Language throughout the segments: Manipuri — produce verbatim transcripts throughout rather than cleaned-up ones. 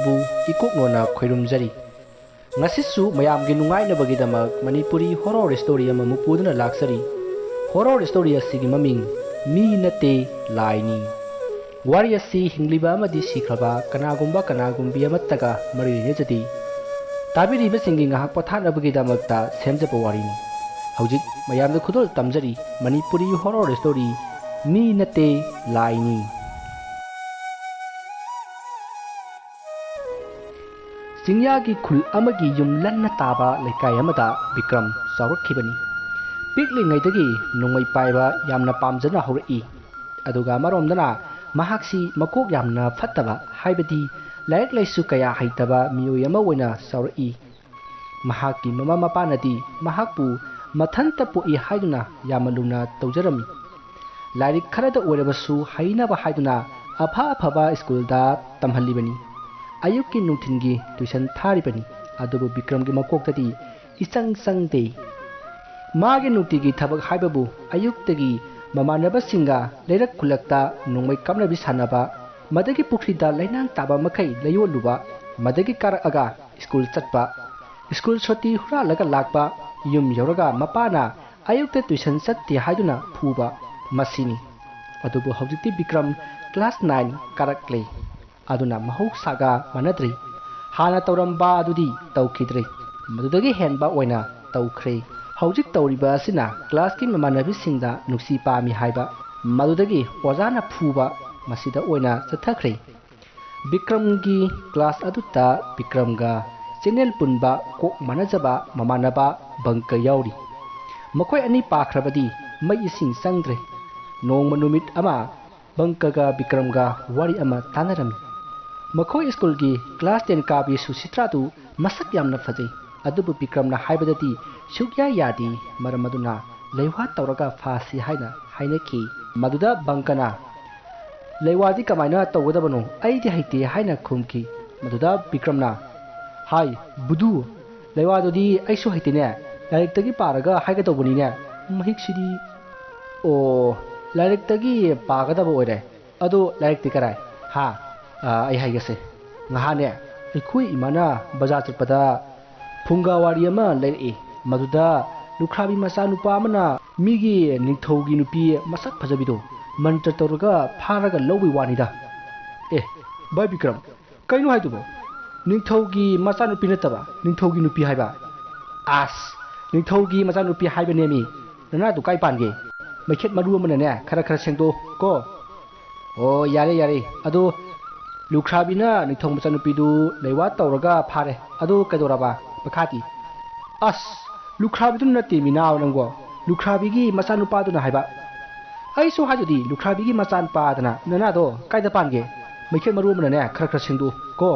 ꯕꯨ ꯏꯀꯣꯛꯅꯣꯅ ꯈꯣꯏꯔꯨꯝꯖꯔꯤ꯫ ꯉꯁꯤꯁꯨ ꯃꯌꯥꯝꯒꯤ ꯅꯨꯡꯉꯥꯏꯅꯕꯒꯤꯗꯃꯛ ꯃꯅꯤꯄꯨꯔꯤ horror story ꯑꯃꯃꯨꯛ ꯄꯨꯗꯨꯅ ꯂꯥꯛꯆꯔꯤ꯫ Horror story ꯑꯁꯤꯒꯤ ꯃꯃꯤꯡ ꯃꯤ ꯅꯠꯇꯦ, ꯂꯥꯏꯅꯤ꯫ ꯋꯥꯔꯤ ꯑꯁꯤ ꯍꯤꯡꯂꯤꯕ ꯑꯃꯗꯤ ꯁꯤꯈ꯭ꯔꯕ ꯀꯅꯥꯒꯨꯝꯕ ꯀꯅꯥꯒꯨꯝꯕꯤ ꯑꯃꯠꯇꯒ ꯃꯔꯤ ꯂꯩꯅꯖꯗꯦ꯫ ꯇꯥꯕꯤꯔꯤꯕꯁꯤꯡꯒꯤ ꯉꯥꯏꯍꯥꯛ ꯄꯣꯊꯥꯅꯕꯒꯤꯗꯃꯛꯇ ꯁꯦꯝꯖꯕ ꯋꯥꯔꯤꯅꯤ꯫ ꯍꯧꯖꯤꯛ ꯃꯌꯥꯝꯗ ꯈꯨꯗꯣꯜ ꯇꯝꯖꯔꯤ ꯃꯅꯤꯄꯨꯔꯤ horror story ꯃꯤ ꯅꯠꯇꯦ, ꯂꯥꯏꯅꯤ꯫ ꯆꯤꯡꯌꯥꯒꯤ ꯈꯨꯜ ꯑꯃꯒꯤ ꯌꯨꯝ ꯂꯟꯅ ꯇꯥꯕ ꯂꯩꯀꯥꯏ ꯑꯃꯗ ꯕꯤꯀ꯭ꯔꯝ ꯆꯥꯎꯔꯛꯈꯤꯕꯅꯤ꯫ ꯄꯤꯛꯂꯤꯉꯩꯗꯒꯤ ꯅꯣꯡꯃꯩ ꯄꯥꯏꯕ ꯌꯥꯝꯅ ꯄꯥꯝꯖꯅ ꯍꯧꯔꯛꯏ꯫ ꯑꯗꯨꯒ ꯑꯃꯔꯣꯝꯗꯅ ꯃꯍꯥꯛꯁꯤ ꯃꯀꯣꯛ ꯌꯥꯝꯅ ꯐꯠꯇꯕ, ꯍꯥꯏꯕꯗꯤ ꯂꯥꯏꯔꯤꯛ ꯂꯥꯏꯁꯨ ꯀꯌꯥ ꯍꯩꯇꯕ ꯃꯤꯑꯣꯏ ꯑꯃ ꯑꯣꯏꯅ ꯆꯥꯎꯔꯛꯏ꯫ ꯃꯍꯥꯛꯀꯤ ꯃꯃꯥ ꯃꯄꯥꯅꯗꯤ ꯃꯍꯥꯛꯄꯨ ꯃꯊꯟꯇ ꯄꯣꯛꯏ ꯍꯥꯏꯗꯨꯅ ꯌꯥꯝꯅ ꯂꯨꯅ ꯇꯧꯖꯔꯝꯃꯤ꯫ ꯂꯥꯏꯔꯤꯛ ꯈꯔꯗ ꯑꯣꯏꯔꯕꯁꯨ ꯍꯩꯅꯕ ꯍꯥꯏꯗꯨꯅ ꯑꯐ ꯑꯐꯕ ꯁ꯭ꯀꯨꯜꯗ ꯇꯝꯍꯜꯂꯤꯕꯅꯤ꯫ ꯑꯌꯨꯛꯀꯤ ꯅꯨꯡꯊꯤꯜꯒꯤ tuition ꯊꯥꯔꯤꯕꯅꯤ꯫ ꯑꯗꯨꯕꯨ ꯕꯤꯀ꯭ꯔꯝꯒꯤ ꯃꯀꯣꯛꯇꯗꯤ ꯏꯆꯪ ꯆꯪꯗꯦ꯫ ꯃꯥꯒꯤ ꯅꯨꯡꯇꯤꯒꯤ ꯊꯕꯛ ꯍꯥꯏꯕꯕꯨ ꯑꯌꯨꯛꯇꯒꯤ ꯃꯃꯥꯟꯅꯕꯁꯤꯡꯒ ꯂꯩꯔꯛ ꯈꯨꯜꯂꯛꯇ ꯅꯣꯡꯃꯩ ꯀꯥꯞꯅꯕꯤ ꯁꯥꯟꯅꯕ, ꯃꯗꯒꯤ ꯄꯨꯈ꯭ꯔꯤꯗ ꯂꯩꯅꯥꯡ ꯇꯥꯕ ꯃꯈꯩ ꯂꯩꯌꯣꯜꯂꯨꯕ, ꯃꯗꯒꯤ ꯀꯥꯔꯛꯑꯒ ꯁ꯭ꯀꯨꯜ ꯆꯠꯄ, ꯁ꯭ꯀꯨꯜ ꯁꯨꯇꯤ ꯍꯨꯔꯥꯜꯂꯒ ꯂꯥꯛꯄ, ꯌꯨꯝ ꯌꯧꯔꯒ ꯃꯄꯥꯅ ꯑꯌꯨꯛꯇ tuition ꯆꯠꯇꯦ ꯍꯥꯏꯗꯨꯅ ꯐꯨꯕ, ꯃꯁꯤꯅꯤ꯫ ꯑꯗꯨꯕꯨ ꯍꯧꯖꯤꯛꯇꯤ ꯕꯤꯀ꯭ꯔꯝ class nine ꯀꯥꯔꯛꯂꯦ꯫ ꯑꯗꯨꯅ ꯃꯍꯧꯁꯥꯒ ꯃꯥꯟꯅꯗ꯭ꯔꯦ꯫ ꯍꯥꯟꯅ ꯇꯧꯔꯝꯕ ꯑꯗꯨꯗꯤ ꯇꯧꯈꯤꯗ꯭ꯔꯦ꯫ ꯃꯗꯨꯗꯒꯤ ꯍꯦꯟꯕ ꯑꯣꯏꯅ ꯇꯧꯈ꯭ꯔꯦ꯫ ꯍꯧꯖꯤꯛ ꯇꯧꯔꯤꯕ ꯑꯁꯤꯅ classꯀꯤ ꯃꯃꯥꯟꯅꯕꯤꯁꯤꯡꯗ ꯅꯨꯡꯁꯤ ꯄꯥꯝꯃꯤ ꯍꯥꯏꯕ꯫ ꯃꯗꯨꯗꯒꯤ ꯑꯣꯖꯥꯅ ꯐꯨꯕ, ꯃꯁꯤꯗ ꯑꯣꯏꯅ ꯆꯠꯊꯈ꯭ꯔꯦ꯫ ꯕꯤꯀ꯭ꯔꯝꯒꯤ class ꯑꯗꯨꯗ ꯕꯤꯀ꯭ꯔꯝꯒ channel ꯄꯨꯟꯕ, ꯀꯣꯛ ꯃꯥꯟꯅꯖꯕ ꯃꯃꯥꯟꯅꯕ ꯕꯪꯀ ꯌꯥꯎꯔꯤ꯫ ꯃꯈꯣꯏ ꯑꯅꯤ ꯄꯥꯈ꯭ꯔꯕꯗꯤ ꯃꯩ ꯏꯁꯤꯡ ꯆꯪꯗ꯭ꯔꯦ꯫ ꯅꯣꯡꯃ ꯅꯨꯃꯤꯠ ꯑꯃ ꯕꯪꯀꯒ ꯕꯤꯀ꯭ꯔꯝꯒ ꯋꯥꯔꯤ ꯑꯃ ꯇꯥꯟꯅꯔꯝꯃꯤ꯫ ꯃꯈꯣꯏ ꯁ꯭ꯀꯨꯜꯒꯤ class ten ꯀꯥꯕꯤ ꯁꯨꯁꯤꯇ꯭ꯔꯥꯗꯨ ꯃꯁꯛ ꯌꯥꯝꯅ ꯐꯖꯩ꯫ ꯑꯗꯨꯕꯨ ꯕꯤꯀ꯭ꯔꯝꯅ ꯍꯥꯏꯕꯗꯗꯤ ꯁꯨꯛꯌꯥ ꯌꯥꯗꯦ꯫ ꯃꯔꯝ ꯑꯗꯨꯅ ꯂꯩꯋꯥ ꯇꯧꯔꯒ ꯐꯥꯁꯤ ꯍꯥꯏꯅ ꯍꯥꯏꯅꯈꯤ꯫ ꯃꯗꯨꯗ ꯕꯪꯀꯅ, "ꯂꯩꯋꯥꯗꯤ ꯀꯃꯥꯏꯅ ꯇꯧꯒꯗꯕꯅꯣ? ꯑꯩꯗꯤ ꯍꯩꯇꯦ" ꯍꯥꯏꯅ ꯈꯨꯝꯈꯤ꯫ ꯃꯗꯨꯗ ꯕꯤꯀ꯭ꯔꯝꯅ, "ꯍꯥꯏ, ꯕꯨꯗꯨ, ꯂꯩꯋꯥꯗꯨꯗꯤ ꯑꯩꯁꯨ ꯍꯩꯇꯦꯅꯦ꯫ ꯂꯥꯏꯔꯤꯛꯇꯒꯤ ꯄꯥꯔꯒ ꯍꯥꯏꯒꯗꯧꯕꯅꯤꯅꯦ꯫ ꯃꯍꯤꯛꯁꯤꯗꯤ"꯫ "ꯑꯣ, ꯂꯥꯏꯔꯤꯛꯇꯒꯤ ꯄꯥꯒꯗꯕ ꯑꯣꯏꯔꯦ꯫ ꯑꯗꯣ ꯂꯥꯏꯔꯤꯛꯇꯤ ꯀꯔꯥꯏ? ꯍꯥ? ꯑꯥ, ꯑꯩ ꯍꯥꯏꯒꯦꯁꯦ꯫ ꯉꯍꯥꯟꯅꯦ, ꯑꯩꯈꯣꯏ ꯏꯃꯥꯅ ꯕꯖꯥꯔ ꯆꯠꯄꯗ ꯐꯨꯡꯒꯥ ꯋꯥꯔꯤ ꯑꯃ ꯂꯩꯔꯛꯏ꯫ ꯃꯗꯨꯗ ꯂꯨꯈ꯭ꯔꯥꯕꯤ ꯃꯆꯥꯅꯨꯄꯥ ꯑꯃꯅ ꯃꯤꯒꯤ ꯅꯤꯡꯊꯧꯒꯤ ꯅꯨꯄꯤ ꯃꯁꯛ ꯐꯖꯕꯤꯗꯣ ꯃꯟꯇ꯭ꯔ ꯇꯧꯔꯒ ꯐꯥꯔꯒ ꯂꯧꯕꯩ ꯋꯥꯅꯤꯗ꯫ ꯑꯦ, ꯚꯥꯏ ꯕꯤꯀ꯭ꯔꯝ, ꯀꯩꯅꯣ ꯍꯥꯏꯗꯨꯕꯣ? ꯅꯤꯡꯊꯧꯒꯤ ꯃꯆꯥꯅꯨꯄꯤ ꯅꯠꯇꯕ ꯅꯤꯡꯊꯧꯒꯤ ꯅꯨꯄꯤ ꯍꯥꯏꯕ? ꯑꯁ, ꯅꯤꯡꯊꯧꯒꯤ ꯃꯆꯥꯅꯨꯄꯤ ꯍꯥꯏꯕꯅꯦꯃꯤ꯫ ꯅꯅꯥꯗꯨ ꯀꯥꯏ ꯄꯥꯟꯒꯦ? ꯃꯩꯈꯦꯠ ꯃꯔꯨ ꯑꯃꯅꯅꯦ ꯈꯔ ꯈꯔ ꯁꯦꯡꯗꯣꯛꯑꯣ ꯀꯣ꯫ ꯑꯣ, ꯌꯥꯔꯦ ꯌꯥꯔꯦ꯫ ꯑꯗꯣ ꯂꯨꯈ꯭ꯔꯥꯕꯤꯅ ꯅꯤꯡꯊꯧ ꯃꯆꯥꯅꯨꯄꯤꯗꯨ ꯂꯩꯋꯥ ꯇꯧꯔꯒ ꯐꯥꯔꯦ꯫ ꯑꯗꯨ ꯀꯩꯗꯧꯔꯕ? ꯃꯈꯥꯗꯤ? ꯑꯁ, ꯂꯨꯈ꯭ꯔꯥꯕꯤꯗꯨꯅ ꯅꯠꯇꯦ ꯃꯤꯅꯥꯎ ꯅꯪꯕꯣ, ꯂꯨꯈ꯭ꯔꯥꯕꯤꯒꯤ ꯃꯆꯥꯅꯨꯄꯥꯗꯨꯅ ꯍꯥꯏꯕ꯫ ꯑꯩꯁꯨ ꯍꯥꯏꯗꯨꯗꯤ ꯂꯨꯈ꯭ꯔꯥꯕꯤꯒꯤ ꯃꯆꯥꯅꯨꯄꯥꯗꯅ꯫ ꯅꯅꯥꯗꯣ ꯀꯥꯏꯗ ꯄꯥꯟꯒꯦ? ꯃꯩꯈꯦꯠ ꯃꯔꯨ ꯑꯃꯅꯅꯦ ꯈꯔ ꯈꯔ ꯁꯦꯡꯗꯣꯛꯎ ꯀꯣ꯫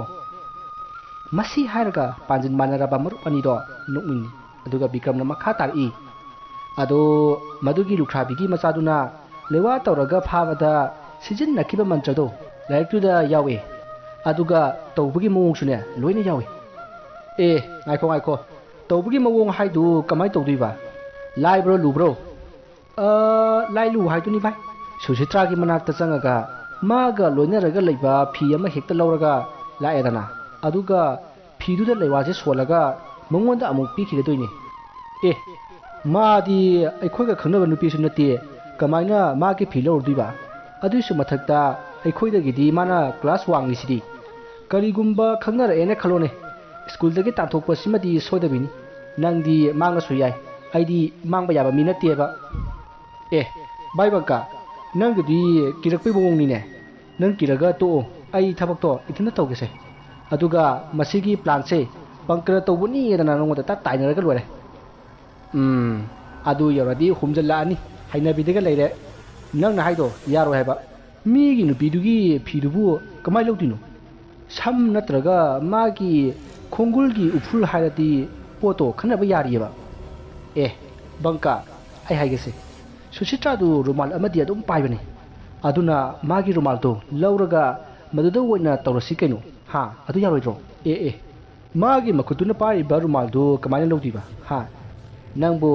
ꯃꯁꯤ ꯍꯥꯏꯔꯒ ꯄꯥꯟꯖꯤꯟ ꯃꯥꯟꯅꯔꯕ ꯃꯔꯨꯞ ꯑꯅꯤꯗꯣ ꯅꯣꯛꯃꯤꯟꯅꯩ꯫ ꯑꯗꯨꯒ ꯕꯤꯀ꯭ꯔꯝꯅ ꯃꯈꯥ ꯇꯥꯔꯛꯏ, ꯑꯗꯣ ꯃꯗꯨꯒꯤ ꯂꯨꯈ꯭ꯔꯥꯕꯤꯒꯤ ꯃꯆꯥꯗꯨꯅ ꯂꯩꯋꯥ ꯇꯧꯔꯒ ꯐꯥꯕꯗ ꯁꯤꯖꯤꯟꯅꯈꯤꯕ ꯃꯟꯇ꯭ꯔꯗꯣ ꯂꯥꯏꯔꯤꯛꯇꯨꯗ ꯌꯥꯎꯏ꯫ ꯑꯗꯨꯒ ꯇꯧꯕꯒꯤ ꯃꯑꯣꯡꯁꯨꯅꯦ ꯂꯣꯏꯅ ꯌꯥꯎꯏ꯫ ꯑꯦ, ꯉꯥꯏꯈꯣ ꯉꯥꯏꯈꯣ, ꯇꯧꯕꯒꯤ ꯃꯑꯣꯡ ꯍꯥꯏꯗꯨ ꯀꯃꯥꯏꯅ ꯇꯧꯗꯣꯏꯕ? ꯂꯥꯏꯕ꯭ꯔꯣ ꯂꯨꯕ꯭ꯔꯣ? ꯑ, ꯂꯥꯏ ꯂꯨ ꯍꯥꯏꯗꯨꯅꯤ ꯚꯥꯏ꯫ ꯁꯨꯁꯤꯇ꯭ꯔꯥꯒꯤ ꯃꯅꯥꯛꯇ ꯆꯪꯉꯒ ꯃꯥꯒ ꯂꯣꯏꯅꯔꯒ ꯂꯩꯕ ꯐꯤ ꯑꯃ ꯍꯦꯛꯇ ꯂꯧꯔꯒ ꯂꯥꯛꯑꯦꯗꯅ, ꯑꯗꯨꯒ ꯐꯤꯗꯨꯗ ꯂꯩꯋꯥꯁꯦ ꯁꯣꯜꯂꯒ ꯃꯉꯣꯟꯗ ꯑꯃꯨꯛ ꯄꯤꯈꯤꯒꯗꯣꯏꯅꯦ꯫ ꯑꯦ, ꯃꯥꯗꯤ ꯑꯩꯈꯣꯏꯒ ꯈꯪꯅꯕ ꯅꯨꯄꯤꯁꯨ ꯅꯠꯇꯦ, ꯀꯃꯥꯏꯅ ꯃꯥꯒꯤ ꯐꯤ ꯂꯧꯔꯨꯗꯣꯏꯕ? ꯑꯗꯨꯏꯁꯨ ꯃꯊꯛꯇ ꯑꯩꯈꯣꯏꯗꯒꯤꯗꯤ ꯃꯥꯅ ꯀ꯭ꯂꯥꯁ ꯋꯥꯡꯉꯤꯁꯤꯗꯤ꯫ ꯀꯔꯤꯒꯨꯝꯕ ꯈꯪꯅꯔꯛꯑꯦꯅ ꯈꯜꯂꯣꯅꯦ, ꯁ꯭ꯀꯨꯜꯗꯒꯤ ꯇꯥꯟꯊꯣꯛꯄꯁꯤꯃꯗꯤ ꯁꯣꯏꯗꯕꯤꯅꯤ꯫ ꯅꯪꯗꯤ ꯃꯥꯡꯉꯁꯨ ꯌꯥꯏ, ꯑꯩꯗꯤ ꯃꯥꯡꯕ ꯌꯥꯕ ꯃꯤ ꯅꯠꯇꯦꯕ꯫ ꯑꯦ, ꯚꯥꯏ ꯕꯪꯀ, ꯅꯪꯒꯤꯗꯤ ꯀꯤꯔꯛꯄꯩ ꯃꯑꯣꯡꯅꯤꯅꯦ꯫ ꯅꯪ ꯀꯤꯔꯒ ꯇꯣꯛꯑꯣ, ꯑꯩ ꯊꯕꯛꯇꯣ ꯏꯊꯟꯇ ꯇꯧꯒꯦꯁꯦ꯫ ꯑꯗꯨꯒ ꯃꯁꯤꯒꯤ ꯄ꯭ꯂꯥꯟꯁꯦ ꯕꯪꯀꯅ ꯇꯧꯕꯅꯤꯗꯅ ꯅꯉꯣꯟꯗ ꯇꯠ ꯇꯥꯏꯅꯔꯒ ꯂꯣꯏꯔꯦ꯫ ꯎꯝ, ꯑꯗꯨ ꯌꯧꯔꯗꯤ ꯍꯨꯝꯖꯜꯂꯛꯑꯅꯤ, ꯍꯩꯅꯕꯤꯗꯒ ꯂꯩꯔꯦ꯫ ꯅꯪꯅ ꯍꯥꯏꯗꯣ ꯌꯥꯔꯣꯏ ꯍꯥꯏꯕ꯫ ꯃꯤꯒꯤ ꯅꯨꯄꯤꯗꯨꯒꯤ ꯐꯤꯗꯨꯕꯨ ꯀꯃꯥꯏ ꯂꯧꯗꯣꯏꯅꯣ? ꯁꯝ ꯅꯠꯇ꯭ꯔꯒ ꯃꯥꯒꯤ ꯈꯣꯡꯒꯨꯜꯒꯤ ꯎꯐꯨꯜ ꯍꯥꯏꯔꯗꯤ ꯄꯣꯠꯇꯣ ꯈꯟꯅꯕ ꯌꯥꯔꯤꯑꯕ꯫ ꯑꯦ, ꯕꯪꯀ, ꯑꯩ ꯍꯥꯏꯒꯦꯁꯦ, ꯁꯨꯁꯤꯇ꯭ꯔꯥꯗꯨ ꯔꯨꯃꯥꯜ ꯑꯃꯗꯤ ꯑꯗꯨꯝ ꯄꯥꯏꯕꯅꯤ꯫ ꯑꯗꯨꯅ ꯃꯥꯒꯤ ꯔꯨꯃꯥꯜꯗꯣ ꯂꯧꯔꯒ ꯃꯗꯨꯗ ꯑꯣꯏꯅ ꯇꯧꯔꯁꯤ ꯀꯩꯅꯣ꯫ ꯍꯥ, ꯑꯗꯨ ꯌꯥꯔꯣꯏꯗ꯭ꯔꯣ? ꯑꯦ, ꯑꯦ, ꯃꯥꯒꯤ ꯃꯈꯨꯠꯇꯨꯅ ꯄꯥꯏꯔꯤꯕ ꯔꯨꯃꯥꯜꯗꯨ ꯀꯃꯥꯏꯅ ꯂꯧꯗꯣꯏꯕ? ꯍꯥ? ꯅꯪꯕꯨ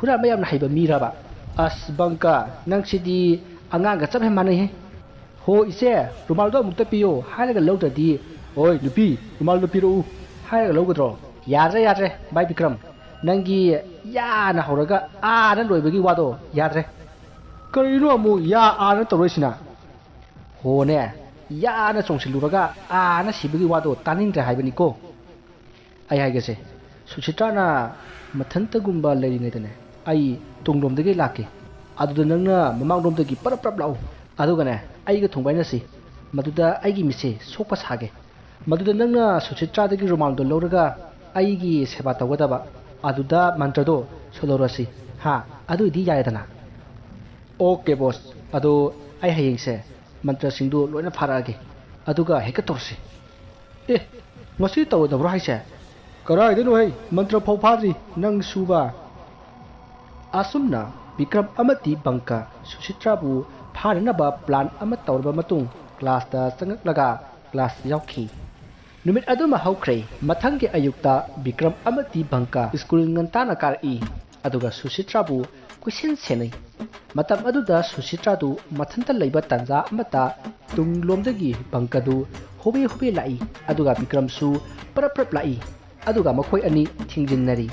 ꯍꯨꯔꯥꯟꯕ ꯌꯥꯝꯅ ꯍꯩꯕ ꯃꯤꯔꯕ? ꯑꯁ, ꯕꯪꯀ, ꯅꯪꯁꯤꯗꯤ ꯑꯉꯥꯡꯒ ꯆꯞ ꯍꯦꯛ ꯃꯥꯟꯅꯩꯍꯦ꯫ "ꯍꯣ ꯏꯆꯦ, ꯔꯨꯃꯥꯜꯗꯣ ꯑꯃꯨꯛꯇ ꯄꯤꯌꯣ" ꯍꯥꯏꯔꯒ ꯂꯧꯗ꯭ꯔꯗꯤ "ꯑꯣꯏ ꯅꯨꯄꯤ, ꯔꯨꯃꯥꯜꯗꯣ ꯄꯤꯔꯛꯎ" ꯍꯥꯏꯔꯒ ꯂꯧꯒꯗ꯭ꯔꯣ? ꯌꯥꯗ꯭ꯔꯦ, ꯌꯥꯗ꯭ꯔꯦ, ꯚꯥꯏ ꯕꯤꯀ꯭ꯔꯝ, ꯅꯪꯒꯤ "ꯌꯥꯅ" ꯍꯧꯔꯒ "ꯑꯥꯅ" ꯂꯣꯏꯕꯒꯤ ꯋꯥꯗꯣ ꯌꯥꯗ꯭ꯔꯦ꯫ ꯀꯔꯤꯅꯣ ꯑꯃꯨꯛ "ꯌꯥ ꯑꯥꯅ" ꯇꯧꯔꯛꯏꯁꯤꯅ? ꯍꯣꯅꯦ, "ꯌꯥꯅ" ꯆꯣꯡꯁꯤꯜꯂꯨꯔꯒ "ꯑꯥꯅ" ꯁꯤꯕꯒꯤ ꯋꯥꯗꯣ ꯇꯥꯅꯤꯡꯗ꯭ꯔꯦ ꯍꯥꯏꯕꯅꯤꯀꯣ꯫ ꯑꯩ ꯍꯥꯏꯒꯦꯁꯦ, ꯁꯨꯁꯤꯇ꯭ꯔꯥꯅ ꯃꯊꯟꯇꯒꯨꯝꯕ ꯂꯩꯔꯤꯉꯩꯗꯅꯦ, ꯑꯩ ꯇꯨꯡꯂꯣꯝꯗꯒꯤ ꯂꯥꯛꯀꯦ꯫ ꯑꯗꯨꯗ ꯅꯪꯅ ꯃꯃꯥꯡꯂꯣꯝꯗꯒꯤ ꯄꯔꯞ ꯄꯔꯞ ꯂꯥꯛꯎ꯫ ꯑꯗꯨꯒꯅꯦ, ꯑꯩꯒ ꯊꯣꯡꯕꯥꯏꯅꯁꯤ꯫ ꯃꯗꯨꯗ ꯑꯩꯒꯤ ꯃꯤꯠꯁꯦ ꯁꯣꯛꯄ ꯁꯥꯒꯦ꯫ ꯃꯗꯨꯗ ꯅꯪꯅ ꯁꯨꯁꯤꯇ꯭ꯔꯥꯗꯒꯤ ꯔꯨꯃꯥꯜꯗꯣ ꯂꯧꯔꯒ ꯑꯩꯒꯤ ꯁꯦꯕꯥ ꯇꯧꯒꯗꯕ꯫ ꯑꯗꯨꯗ ꯃꯟꯇ꯭ꯔꯗꯣ ꯁꯣꯜꯍꯧꯔꯁꯤ꯫ ꯍꯥ? ꯑꯗꯨꯏꯗꯤ ꯌꯥꯔꯦꯗꯅ? "ꯑꯣꯀꯦ ꯕꯣꯁ, ꯑꯗꯣ ꯑꯩ ꯍꯌꯦꯡꯁꯦ ꯃꯟꯇ꯭ꯔꯁꯤꯡꯗꯨ ꯂꯣꯏꯅ ꯐꯥꯔꯛꯑꯒꯦ, ꯑꯗꯨꯒ ꯍꯦꯛꯇ ꯇꯧꯔꯁꯤ"꯫ "ꯑꯦ, ꯉꯁꯤ ꯇꯧꯔꯗꯕ꯭ꯔꯣ ꯍꯥꯏꯁꯦ?" "ꯀꯗꯥꯏꯗꯅꯣꯍꯩ, ꯃꯟꯇ꯭ꯔ ꯐꯥꯎ ꯐꯥꯗ꯭ꯔꯤ, ꯅꯪ ꯁꯨꯕ"꯫ ꯑꯁꯨꯝꯅ ꯕꯤꯀ꯭ꯔꯝ ꯑꯃꯗꯤ ꯕꯪꯀ ꯁꯨꯁꯤꯇ꯭ꯔꯥꯕꯨ ꯐꯥꯅꯅꯕ ꯄ꯭ꯂꯥꯟ ꯑꯃ ꯇꯧꯔꯕ ꯃꯇꯨꯡ ꯀ꯭ꯂꯥꯁꯇ ꯆꯪꯂꯛꯂꯒ ꯀ꯭ꯂꯥꯁ ꯌꯥꯎꯈꯤ꯫ ꯅꯨꯃꯤꯠ ꯑꯗꯨꯃ ꯍꯧꯈ꯭ꯔꯦ꯫ ꯃꯊꯪꯒꯤ ꯑꯌꯨꯛꯇ ꯕꯤꯀ꯭ꯔꯝ ꯑꯃꯗꯤ ꯕꯪꯀ ꯁ꯭ꯀꯨꯜ ꯉꯟꯇꯥꯅ ꯀꯥꯔꯛꯏ, ꯑꯗꯨꯒ ꯁꯨꯁꯤꯇ꯭ꯔꯥꯕꯨ ꯀꯣꯏꯁꯦꯟ ꯁꯦꯟꯅꯩ꯫ ꯃꯇꯝ ꯑꯗꯨꯗ ꯁꯨꯁꯤꯇ꯭ꯔꯥꯗꯨ ꯃꯊꯟꯇ ꯂꯩꯕ ꯇꯥꯟꯖꯥ ꯑꯃꯠꯇ ꯇꯨꯡꯂꯣꯝꯗꯒꯤ ꯕꯪꯀꯗꯨ ꯍꯣꯕꯦ ꯍꯣꯕꯦ ꯂꯥꯛꯏ, ꯑꯗꯨꯒ ꯕꯤꯀ꯭ꯔꯝꯁꯨ ꯄꯔꯞ ꯄꯔꯞ ꯂꯥꯛꯏ꯫ ꯑꯗꯨꯒ ꯃꯈꯣꯏ ꯑꯅꯤ ꯊꯤꯡꯖꯤꯟꯅꯔꯤ꯫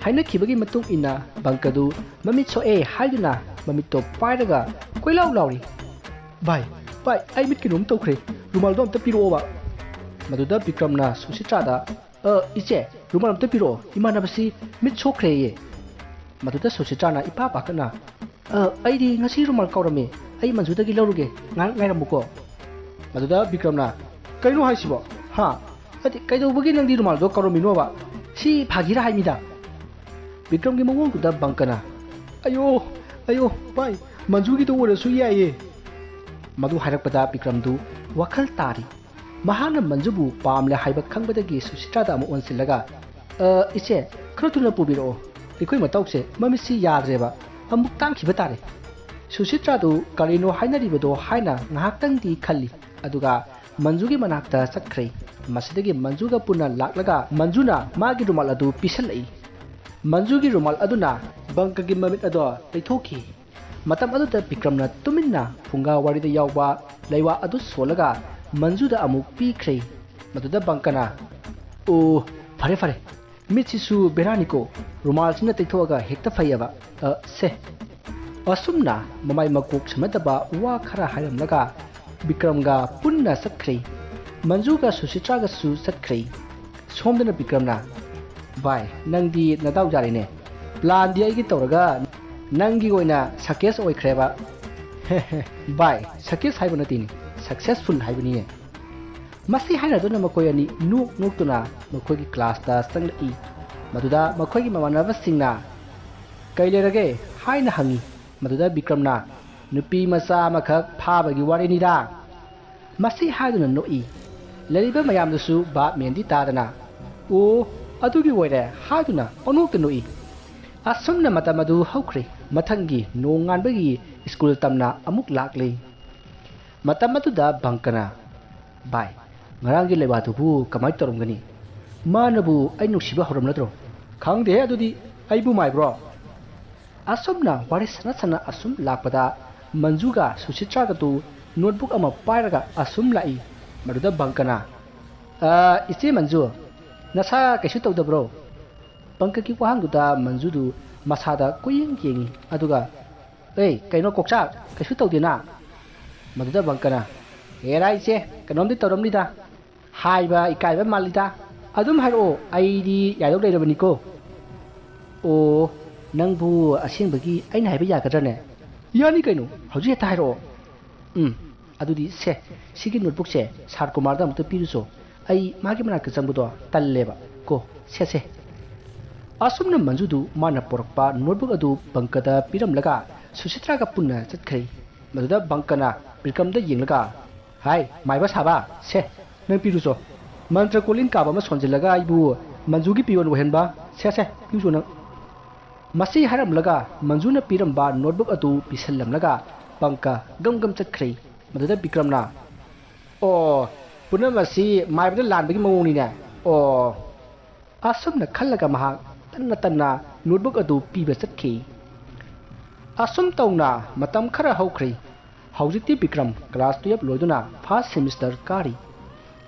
ꯍꯥꯏꯅꯈꯤꯕꯒꯤ ꯃꯇꯨꯡ ꯏꯟꯅ ꯕꯪꯀꯗꯨ ꯃꯃꯤꯠ ꯁꯣꯛꯑꯦ ꯍꯥꯏꯗꯨꯅ ꯃꯃꯤꯠꯇꯣ ꯄꯥꯏꯔꯒ ꯀꯣꯏꯂꯥꯎ ꯂꯥꯎꯔꯤ꯫ "ꯚꯥꯏ, ꯚꯥꯏ, ꯑꯩ ꯃꯤꯠ ꯀꯩꯅꯣꯝ ꯇꯧꯈ꯭ꯔꯦ, ꯔꯨꯃꯥꯜꯗꯣ ꯑꯝꯇ ꯄꯤꯔꯛꯑꯣꯕ"꯫ ꯃꯗꯨꯗ ꯕꯤꯀ꯭ꯔꯝꯅ ꯁꯨꯁꯤꯇ꯭ꯔꯥꯗ, "ꯑ, ꯏꯆꯦ, ꯔꯨꯃꯥꯜ ꯑꯝꯇ ꯄꯤꯔꯛꯑꯣ, ꯏꯃꯥꯟꯅꯕꯁꯤ ꯃꯤꯠ ꯁꯣꯛꯈ꯭ꯔꯦꯌꯦ"꯫ ꯃꯗꯨꯗ ꯁꯨꯁꯤꯇ꯭ꯔꯥꯅ ꯏꯄꯥ ꯄꯥꯈꯠꯅ, "ꯑ, ꯑꯩꯗꯤ ꯉꯁꯤ ꯔꯨꯃꯥꯜ ꯀꯥꯎꯔꯝꯃꯦ, ꯑꯩ ꯃꯟꯖꯨꯗꯒꯤ ꯂꯧꯔꯨꯒꯦ, ꯉꯥꯏꯍꯥꯛ ꯉꯥꯏꯔꯝꯃꯨꯀꯣ"꯫ ꯃꯗꯨꯗ ꯕꯤꯀ꯭ꯔꯝꯅ, "ꯀꯩꯅꯣ ꯍꯥꯏꯁꯤꯕꯣ? ꯍꯥ? ꯅꯠꯇꯦ, ꯀꯩꯗꯧꯕꯒꯤ ꯅꯪꯗꯤ ꯔꯨꯃꯥꯜꯗꯣ ꯀꯥꯎꯔꯝꯃꯤꯅꯣꯕ? ꯁꯤ ꯐꯥꯒꯤꯔ ꯍꯥꯏꯃꯤꯗ"꯫ ꯕꯤꯀ꯭ꯔꯝꯒꯤ ꯃꯑꯣꯡꯗꯨꯗ ꯕꯪꯀꯅ, "ꯑꯌꯣ, ꯑꯌꯣ, ꯚꯥꯏ, ꯃꯟꯖꯨꯒꯤꯗꯣ ꯑꯣꯏꯔꯁꯨ ꯌꯥꯏꯌꯦ"꯫ ꯃꯗꯨ ꯍꯥꯏꯔꯛꯄꯗ ꯕꯤꯀ꯭ꯔꯝꯗꯨ ꯋꯥꯈꯜ ꯇꯥꯔꯤ꯫ ꯃꯍꯥꯛꯅ ꯃꯟꯖꯨꯕꯨ ꯄꯥꯝꯂꯦ ꯍꯥꯏꯕ ꯈꯪꯕꯗꯒꯤ ꯁꯨꯁꯤꯇ꯭ꯔꯥꯗ ꯑꯃꯨꯛ ꯑꯣꯟꯁꯤꯜꯂꯒ, "ꯑ, ꯏꯆꯦ, ꯈꯔ ꯊꯨꯅ ꯄꯨꯕꯤꯔꯛꯑꯣ꯫ ꯑꯩꯈꯣꯏ ꯃꯇꯧꯁꯦ ꯃꯃꯤꯠꯁꯤ ꯌꯥꯗ꯭ꯔꯦꯕ꯫ ꯑꯃꯨꯛ ꯇꯥꯡꯈꯤꯕ ꯇꯥꯔꯦ"꯫ ꯁꯨꯁꯤꯇ꯭ꯔꯥꯗꯨ ꯀꯔꯤꯅꯣ ꯍꯥꯏꯅꯔꯤꯕꯗꯣ ꯍꯥꯏꯅ ꯉꯥꯏꯍꯥꯛꯇꯪꯗꯤ ꯈꯜꯂꯤ, ꯑꯗꯨꯒ ꯃꯟꯖꯨꯒꯤ ꯃꯅꯥꯛꯇ ꯆꯠꯈ꯭ꯔꯦ꯫ ꯃꯁꯤꯗꯒꯤ ꯃꯟꯖꯨꯒ ꯄꯨꯟꯅ ꯂꯥꯛꯂꯒ ꯃꯟꯖꯨꯅ ꯃꯥꯒꯤ ꯔꯨꯃꯥꯜ ꯑꯗꯨ ꯄꯤꯁꯜꯂꯛꯏ꯫ ꯃꯟꯖꯨꯒꯤ ꯔꯨꯃꯥꯜ ꯑꯗꯨꯅ ꯕꯪꯀꯒꯤ ꯃꯃꯤꯠ ꯑꯗꯣ ꯇꯩꯊꯣꯛꯈꯤ꯫ ꯃꯇꯝ ꯑꯗꯨꯗ ꯕꯤꯀ꯭ꯔꯝꯅ ꯇꯨꯃꯤꯟꯅ ꯐꯨꯡꯒꯥ ꯋꯥꯔꯤꯗ ꯌꯥꯎꯕ ꯂꯩꯋꯥ ꯑꯗꯨ ꯁꯣꯜꯂꯒ ꯃꯟꯖꯨꯗ ꯑꯃꯨꯛ ꯄꯤꯈ꯭ꯔꯦ꯫ ꯃꯗꯨꯗ ꯕꯪꯀꯅ, "ꯑꯣ, ꯐꯔꯦ ꯐꯔꯦ, ꯃꯤꯠꯁꯤꯁꯨ ꯕꯦꯔꯥꯅꯤꯀꯣ, ꯔꯨꯃꯥꯜꯁꯤꯅ ꯇꯩꯊꯣꯛꯑꯒ ꯍꯦꯛꯇ ꯐꯩꯌꯦꯕ꯫ ꯑ, ꯁꯦ꯫" ꯑꯁꯨꯝꯅ ꯃꯃꯥꯏ ꯃꯀꯣꯛ ꯁꯝꯅꯗꯕ ꯋꯥ ꯈꯔ ꯍꯥꯏꯔꯝꯂꯒ ꯕꯤꯀ꯭ꯔꯝꯒ ꯄꯨꯟꯅ ꯆꯠꯈ꯭ꯔꯦ꯫ ꯃꯟꯖꯨꯒ ꯁꯨꯁꯤꯇ꯭ꯔꯥꯒꯁꯨ ꯆꯠꯈ꯭ꯔꯦ꯫ ꯁꯣꯝꯗꯅ ꯕꯤꯀ꯭ꯔꯝꯅ, "ꯚꯥꯏ, ꯅꯪꯗꯤ ꯅꯗꯥꯎ ꯌꯥꯔꯦꯅꯦ꯫ ꯄ꯭ꯂꯥꯟꯗꯤ ꯑꯩꯒꯤ ꯇꯧꯔꯒ ꯅꯪꯒꯤ ꯑꯣꯏꯅ ꯁꯛꯁꯦꯁ ꯑꯣꯏꯈ꯭ꯔꯦꯕ꯫" "ꯚꯥꯏ, ꯁꯛꯁꯦꯁ ꯍꯥꯏꯕ ꯅꯠꯇꯦꯅꯦ, ꯁꯛꯁꯦꯁꯐꯨꯜ ꯍꯥꯏꯕꯅꯤꯅꯦ꯫" ꯃꯁꯤ ꯍꯥꯏꯅꯗꯨꯅ ꯃꯈꯣꯏ ꯑꯅꯤ ꯅꯣꯛ ꯅꯣꯛꯇꯨꯅ ꯃꯈꯣꯏꯒꯤ ꯀ꯭ꯂꯥꯁꯇ ꯆꯪꯂꯛꯏ꯫ ꯃꯗꯨꯗ ꯃꯈꯣꯏꯒꯤ ꯃꯃꯥꯟꯅꯕꯁꯤꯡꯅ, "ꯀꯩ ꯂꯩꯔꯒꯦ?" ꯍꯥꯏꯅ ꯍꯪꯉꯤ꯫ ꯃꯗꯨꯗ ꯕꯤꯀ꯭ꯔꯝꯅ, "ꯅꯨꯄꯤ ꯃꯆꯥ ꯑꯃꯈꯛ ꯐꯥꯕꯒꯤ ꯋꯥꯔꯤꯅꯤꯗ꯫" ꯃꯁꯤ ꯍꯥꯏꯗꯨꯅ ꯅꯣꯛꯏ꯫ ꯂꯩꯔꯤꯕ ꯃꯌꯥꯝꯗꯨꯁꯨ ꯚꯥꯞ ꯃꯦꯟꯗꯤ ꯇꯥꯗꯅ, "ꯑꯣ, ꯑꯗꯨꯒꯤ ꯑꯣꯏꯔꯦ" ꯍꯥꯏꯗꯨꯅ ꯄꯪꯅꯣꯛꯇ ꯅꯣꯛꯏ꯫ ꯑꯁꯨꯝꯅ ꯃꯇꯝ ꯑꯗꯨ ꯍꯧꯈ꯭ꯔꯦ꯫ ꯃꯊꯪꯒꯤ ꯅꯣꯡꯉꯥꯟꯕꯒꯤ ꯁ꯭ꯀꯨꯜ ꯇꯝꯅ ꯑꯃꯨꯛ ꯂꯥꯛꯂꯦ꯫ ꯃꯇꯝ ꯑꯗꯨꯗ ꯕꯪꯀꯅ, "ꯚꯥꯏ, ꯉꯔꯥꯡꯒꯤ ꯂꯩꯕꯥꯗꯨꯕꯨ ꯀꯃꯥꯏ ꯇꯧꯔꯝꯒꯅꯤ? ꯃꯥꯅꯕꯨ ꯑꯩ ꯅꯨꯡꯁꯤꯕ ꯍꯧꯔꯝꯂꯗ꯭ꯔꯣ?" "ꯈꯪꯗꯦꯍꯦ ꯑꯗꯨꯗꯤ, ꯑꯩꯕꯨ ꯃꯥꯏꯕ꯭ꯔꯣ?" ꯑꯁꯨꯝꯅ ꯋꯥꯔꯤ ꯁꯥꯟꯅ ꯁꯥꯟꯅ ꯑꯁꯨꯝ ꯂꯥꯛꯄꯗ ꯃꯟꯖꯨꯒ ꯁꯨꯁꯤꯇ꯭ꯔꯥꯒꯗꯨ ꯅꯣꯠꯕꯨꯛ ꯑꯃ ꯄꯥꯏꯔꯒ ꯑꯁꯨꯝ ꯂꯥꯛꯏ꯫ ꯃꯗꯨꯗ ꯕꯪꯀꯅ, "ꯑ, ꯏꯆꯦ ꯃꯟꯖꯨ, ꯅꯁꯥ ꯀꯩꯁꯨ ꯇꯧꯗꯕ꯭ꯔꯣ?" ꯕꯪꯀꯒꯤ ꯋꯥꯍꯪꯗꯨꯗ ꯃꯟꯖꯨꯗꯨ ꯃꯁꯥꯗ ꯀꯣꯏꯌꯦꯡ ꯌꯦꯡꯉꯤ꯫ ꯑꯗꯨꯒ, "ꯑꯦ, ꯀꯩꯅꯣ ꯀꯣꯛꯆꯥꯛ, ꯀꯩꯁꯨ ꯇꯧꯗꯦꯅ?" ꯃꯗꯨꯗ ꯕꯪꯀꯅ, "ꯍꯦꯔꯥ ꯏꯆꯦ, ꯀꯩꯅꯣꯝꯗꯤ ꯇꯧꯔꯝꯅꯤꯗ꯫ ꯍꯥꯏꯕ ꯏꯀꯥꯏꯕ ꯃꯥꯜꯂꯤꯗ꯫ ꯑꯗꯨꯝ ꯍꯥꯏꯔꯛꯑꯣ, ꯑꯩꯗꯤ ꯌꯥꯗꯧ ꯂꯩꯔꯕꯅꯤꯀꯣ꯫" "ꯑꯣ, ꯅꯪꯕꯨ ꯑꯁꯦꯡꯕꯒꯤ ꯑꯩꯅ ꯍꯥꯏꯕ ꯌꯥꯒꯗ꯭ꯔꯅꯦ?" "ꯌꯥꯅꯤ ꯀꯩꯅꯣ, ꯍꯧꯖꯤꯛ ꯍꯦꯛꯇ ꯍꯥꯏꯔꯛꯑꯣ꯫" "ꯎꯝ, ꯑꯗꯨꯗꯤ ꯁꯦ, ꯁꯤꯒꯤ ꯅꯣꯠꯕꯨꯛꯁꯦ ꯁꯥꯔ ꯀꯨꯃꯥꯔꯗ ꯑꯃꯨꯛꯇ ꯄꯤꯔꯨꯆꯣ꯫ ꯑꯩ ꯃꯥꯒꯤ ꯃꯅꯥꯛꯇ ꯆꯪꯕꯗꯣ ꯇꯜꯂꯦꯕ ꯀꯣ꯫ ꯁꯦ, ꯁꯦ꯫" ꯑꯁꯨꯝꯅ ꯃꯟꯖꯨꯗꯨ ꯃꯥꯅ ꯄꯣꯔꯛꯄ ꯅꯣꯠꯕꯨꯛ ꯑꯗꯨ ꯕꯪꯀꯗ ꯄꯤꯔꯝꯂꯒ ꯁꯨꯁꯤꯇ꯭ꯔꯥꯒ ꯄꯨꯟꯅ ꯆꯠꯈ꯭ꯔꯦ꯫ ꯃꯗꯨꯗ ꯕꯪꯀꯅ ꯕꯤꯀ꯭ꯔꯝꯗ ꯌꯦꯡꯂꯒ, "ꯍꯥꯏ, ꯃꯥꯏꯕ ꯁꯥꯕ, ꯁꯦ, ꯅꯪ ꯄꯤꯔꯨꯆꯣ꯫ ꯃꯟꯇ꯭ꯔ ꯀꯣꯂꯤꯡ ꯀꯥꯕ ꯑꯃ ꯁꯣꯟꯖꯤꯜꯂꯒ ꯑꯩꯕꯨ ꯃꯟꯖꯨꯒꯤ ꯄꯤꯌꯣꯟ ꯑꯣꯏꯍꯟꯕ꯫ ꯁꯦ, ꯁꯦ, ꯄꯤꯔꯨꯆꯣ ꯅꯪ꯫" ꯃꯁꯤ ꯍꯥꯏꯔꯝꯂꯒ ꯃꯟꯖꯨꯅ ꯄꯤꯔꯝꯕ ꯅꯣꯠꯕꯨꯛ ꯑꯗꯨ ꯄꯤꯁꯜꯂꯝꯂꯒ ꯕꯪꯀ ꯒꯝ ꯒꯝ ꯆꯠꯈ꯭ꯔꯦ꯫ ꯃꯗꯨꯗ ꯕꯤꯀ꯭ꯔꯝꯅ, "ꯑꯣ, ꯄꯨꯝꯅꯃꯛ ꯑꯁꯤ ꯃꯥꯏꯕꯅ ꯂꯥꯟꯕꯒꯤ ꯃꯑꯣꯡꯅꯤꯅꯦ꯫ ꯑꯣ꯫" ꯑꯁꯨꯝꯅ ꯈꯜꯂꯒ ꯃꯍꯥꯛ ꯇꯟꯅ ꯇꯟꯅ ꯅꯣꯠꯕꯨꯛ ꯑꯗꯨ ꯄꯤꯕ ꯆꯠꯈꯤ꯫ ꯑꯁꯨꯝ ꯇꯧꯅ ꯃꯇꯝ ꯈꯔ ꯍꯧꯈ꯭ꯔꯦ꯫ ꯍꯧꯖꯤꯛꯇꯤ Bikram class twelve ꯂꯣꯏꯗꯨꯅ first semester ꯀꯥꯔꯤ꯫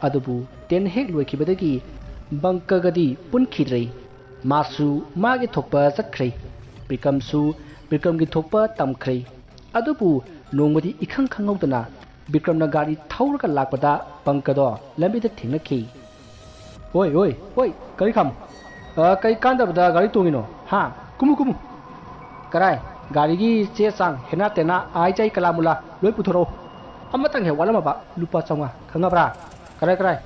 ꯑꯗꯨꯕꯨ ten ꯍꯦꯛ ꯂꯣꯏꯈꯤꯕꯗꯒꯤ ꯕꯪꯀꯒꯗꯤ ꯄꯨꯟꯈꯤꯗ꯭ꯔꯦ꯫ ꯃꯥꯁꯨ ꯃꯥꯒꯤ ꯊꯣꯛꯄ ꯆꯠꯈ꯭ꯔꯦ꯫ ꯕꯤꯀ꯭ꯔꯝꯁꯨ ꯕꯤꯀ꯭ꯔꯝꯒꯤ ꯊꯣꯛꯄ ꯇꯝꯈ꯭ꯔꯦ꯫ ꯑꯗꯨꯕꯨ ꯅꯣꯡꯃꯗꯤ ꯏꯈꯪ ꯈꯪꯍꯧꯗꯅ ꯕꯤꯀ꯭ꯔꯝꯅ ꯒꯥꯔꯤ ꯊꯧꯔꯒ ꯂꯥꯛꯄꯗ ꯕꯪꯀꯗꯣ ꯂꯝꯕꯤꯗ ꯊꯦꯡꯅꯈꯤ꯫ "ꯑꯣꯏ, ꯑꯣꯏ, ꯑꯣꯏ, ꯒꯥꯔꯤ ꯈꯥꯝꯃꯨ꯫ ꯑ, ꯀꯩ ꯀꯥꯟꯗꯕꯗ ꯒꯥꯔꯤ ꯇꯣꯡꯉꯤꯅꯣ? ꯍꯥ? ꯀꯨꯝꯃꯨ, ꯀꯨꯝꯃꯨ꯫" "ꯀꯔꯥꯏ? ꯒꯥꯔꯤꯒꯤ ꯆꯦ ꯆꯥꯡ, ꯍꯦꯅꯥ ꯇꯦꯅꯥ, ꯑꯥꯏ ꯆꯥꯏ ꯀꯂꯥ ꯃꯨꯂꯥ ꯂꯣꯏ ꯄꯨꯊꯣꯔꯛꯎ꯫ ꯑꯃꯇꯪ ꯍꯦꯛ ꯋꯥꯠꯂꯝꯃꯕ, ꯂꯨꯄꯥ ꯆꯥꯝꯃꯉꯥ꯫ ꯈꯪꯉꯕ꯭ꯔꯥ? ꯀꯔꯥꯏ, ꯀꯔꯥꯏ?"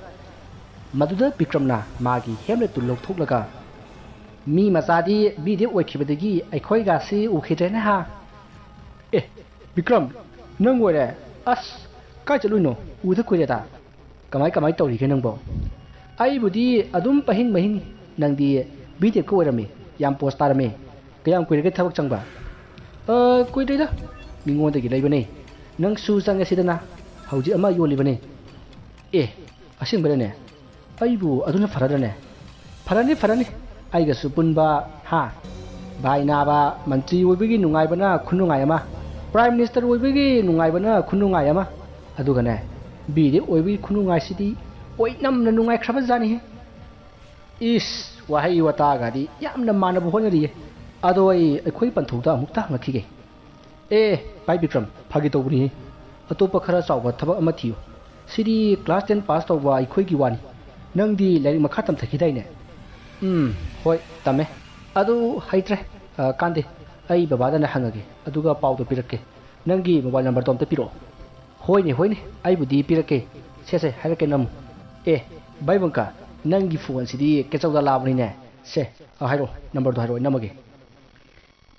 ꯃꯗꯨꯗ ꯕꯤꯀ꯭ꯔꯝꯅ ꯃꯥꯒꯤ helmetꯇꯨ ꯂꯧꯊꯣꯛꯂꯒ, "ꯃꯤ ꯃꯆꯥꯗꯤ ꯕꯤꯗꯦ ꯑꯣꯏꯈꯤꯕꯗꯒꯤ ꯑꯩꯈꯣꯏꯒꯁꯤ ꯎꯈꯤꯗ꯭ꯔꯦꯅꯦ ꯍꯥ?" "ꯑꯦ, ꯕꯤꯀ꯭ꯔꯝ, ꯅꯪ ꯑꯣꯏꯔꯦ? ꯑꯁ, ꯀꯥꯏ ꯆꯠꯂꯨꯏꯅꯣ? ꯎꯗ ꯀꯨꯏꯔꯦꯗ꯫ ꯀꯃꯥꯏ ꯀꯃꯥꯏ ꯇꯧꯔꯤꯒꯦ ꯅꯪꯕꯣ?" "ꯑꯩꯕꯨꯗꯤ ꯑꯗꯨꯝ ꯄꯍꯤꯡ ꯃꯍꯤꯡ꯫ ꯅꯪꯗꯤ ꯕꯤꯗꯦꯠꯀ ꯑꯣꯏꯔꯝꯃꯤ, ꯌꯥꯝ ꯄꯣꯁ ꯇꯥꯔꯝꯃꯤ꯫ ꯀꯌꯥꯝ ꯀꯨꯏꯔꯒꯦ ꯊꯕꯛ ꯆꯪꯕ?" "ꯑ, ꯀꯨꯏꯗ꯭ꯔꯤꯗ, ꯃꯤꯉꯣꯟꯗꯒꯤ ꯂꯩꯕꯅꯦ꯫ ꯅꯪꯁꯨ ꯆꯪꯉꯦ ꯁꯤꯗꯅ, ꯍꯧꯖꯤꯛ ꯑꯃ ꯌꯣꯜꯂꯤꯕꯅꯦ꯫" "ꯑꯦ, ꯑꯁꯦꯡꯕꯩꯔꯅꯦ? ꯑꯩꯕꯨ ꯑꯗꯨꯅ ꯐꯔꯗ꯭ꯔꯅꯦ?" "ꯐꯔꯅꯤ, ꯐꯔꯅꯤ꯫ ꯑꯩꯒꯁꯨ ꯄꯨꯟꯕ, ꯍꯥ? ꯚꯥꯏ ꯅꯥꯕ, ꯃꯟꯇ꯭ꯔꯤ ꯑꯣꯏꯕꯒꯤ ꯅꯨꯡꯉꯥꯏꯕꯅ ꯈꯨꯅꯨꯡꯉꯥꯏ ꯑꯃ, ꯄ꯭ꯔꯥꯏꯝ ꯃꯤꯅꯤꯁꯇꯔ ꯑꯣꯏꯕꯒꯤ ꯅꯨꯡꯉꯥꯏꯕꯅ ꯈꯨꯅꯨꯡꯉꯥꯏ ꯑꯃ, ꯑꯗꯨꯒꯅꯦ, ꯕꯤꯗꯦꯠ ꯑꯣꯏꯕꯒꯤ ꯈꯨꯅꯨꯡꯉꯥꯏꯁꯤꯗꯤ ꯑꯣꯏꯅꯝꯅ ꯅꯨꯡꯉꯥꯏꯈ꯭ꯔꯕ ꯖꯥꯠꯅꯤꯍꯦ꯫" ꯏꯁ, ꯋꯥꯍꯩ ꯋꯥꯇꯥꯒꯗꯤ ꯌꯥꯝꯅ ꯃꯥꯟꯅꯕ ꯍꯣꯠꯅꯔꯤꯌꯦ꯫ ꯑꯗꯣ ꯑꯩ ꯑꯩꯈꯣꯏ ꯄꯟꯊꯧꯗ ꯑꯃꯨꯛꯇ ꯍꯪꯉꯛꯈꯤꯒꯦ꯫ "ꯑꯦ, ꯚꯥꯏ ꯕꯤꯀ꯭ꯔꯝ, ꯐꯥꯒꯤ ꯇꯧꯕꯅꯤ꯫ ꯑꯇꯣꯞꯄ ꯈꯔ ꯆꯥꯎꯕ ꯊꯕꯛ ꯑꯃ ꯊꯤꯌꯨ꯫ ꯁꯤꯗꯤ class ten pass ꯇꯧꯕ ꯑꯩꯈꯣꯏꯒꯤ ꯋꯥꯅꯤ꯫ ꯅꯪꯗꯤ ꯂꯥꯏꯔꯤꯛ ꯃꯈꯥ ꯇꯝꯊꯈꯤꯗꯥꯏꯅꯦ?" "ꯎꯝ, ꯍꯣꯏ, ꯇꯝꯃꯦ꯫ ꯑꯗꯨ ꯍꯩꯇ꯭ꯔꯦ꯫ ꯑ, ꯀꯥꯟꯗꯦ꯫ ꯑꯩ ꯕꯕꯥꯗꯅ ꯍꯪꯉꯒꯦ, ꯑꯗꯨꯒ ꯄꯥꯎꯗꯣ ꯄꯤꯔꯛꯀꯦ꯫ ꯅꯪꯒꯤ mobile numberꯗꯣ ꯑꯝꯇ ꯄꯤꯔꯛꯑꯣ꯫" "ꯍꯣꯏꯅꯦ, ꯍꯣꯏꯅꯦ, ꯑꯩꯕꯨꯗꯤ ꯄꯤꯔꯛꯀꯦ꯫ ꯁꯦ, ꯁꯦ, ꯍꯥꯏꯔꯛꯀꯦ, ꯅꯝꯃꯨ꯫ ꯑꯦ, ꯚꯥꯏ ꯕꯪꯀ, ꯅꯪꯒꯤ phoneꯁꯤꯗꯤ ꯀꯦꯆꯧꯗ ꯂꯥꯛꯑꯕꯅꯤꯅꯦ꯫ ꯁꯦ, ꯑ, ꯍꯥꯏꯔꯛꯑꯣ, numberꯗꯣ ꯍꯥꯏꯔꯛꯑꯣ, ꯑꯩ ꯅꯝꯃꯒꯦ꯫"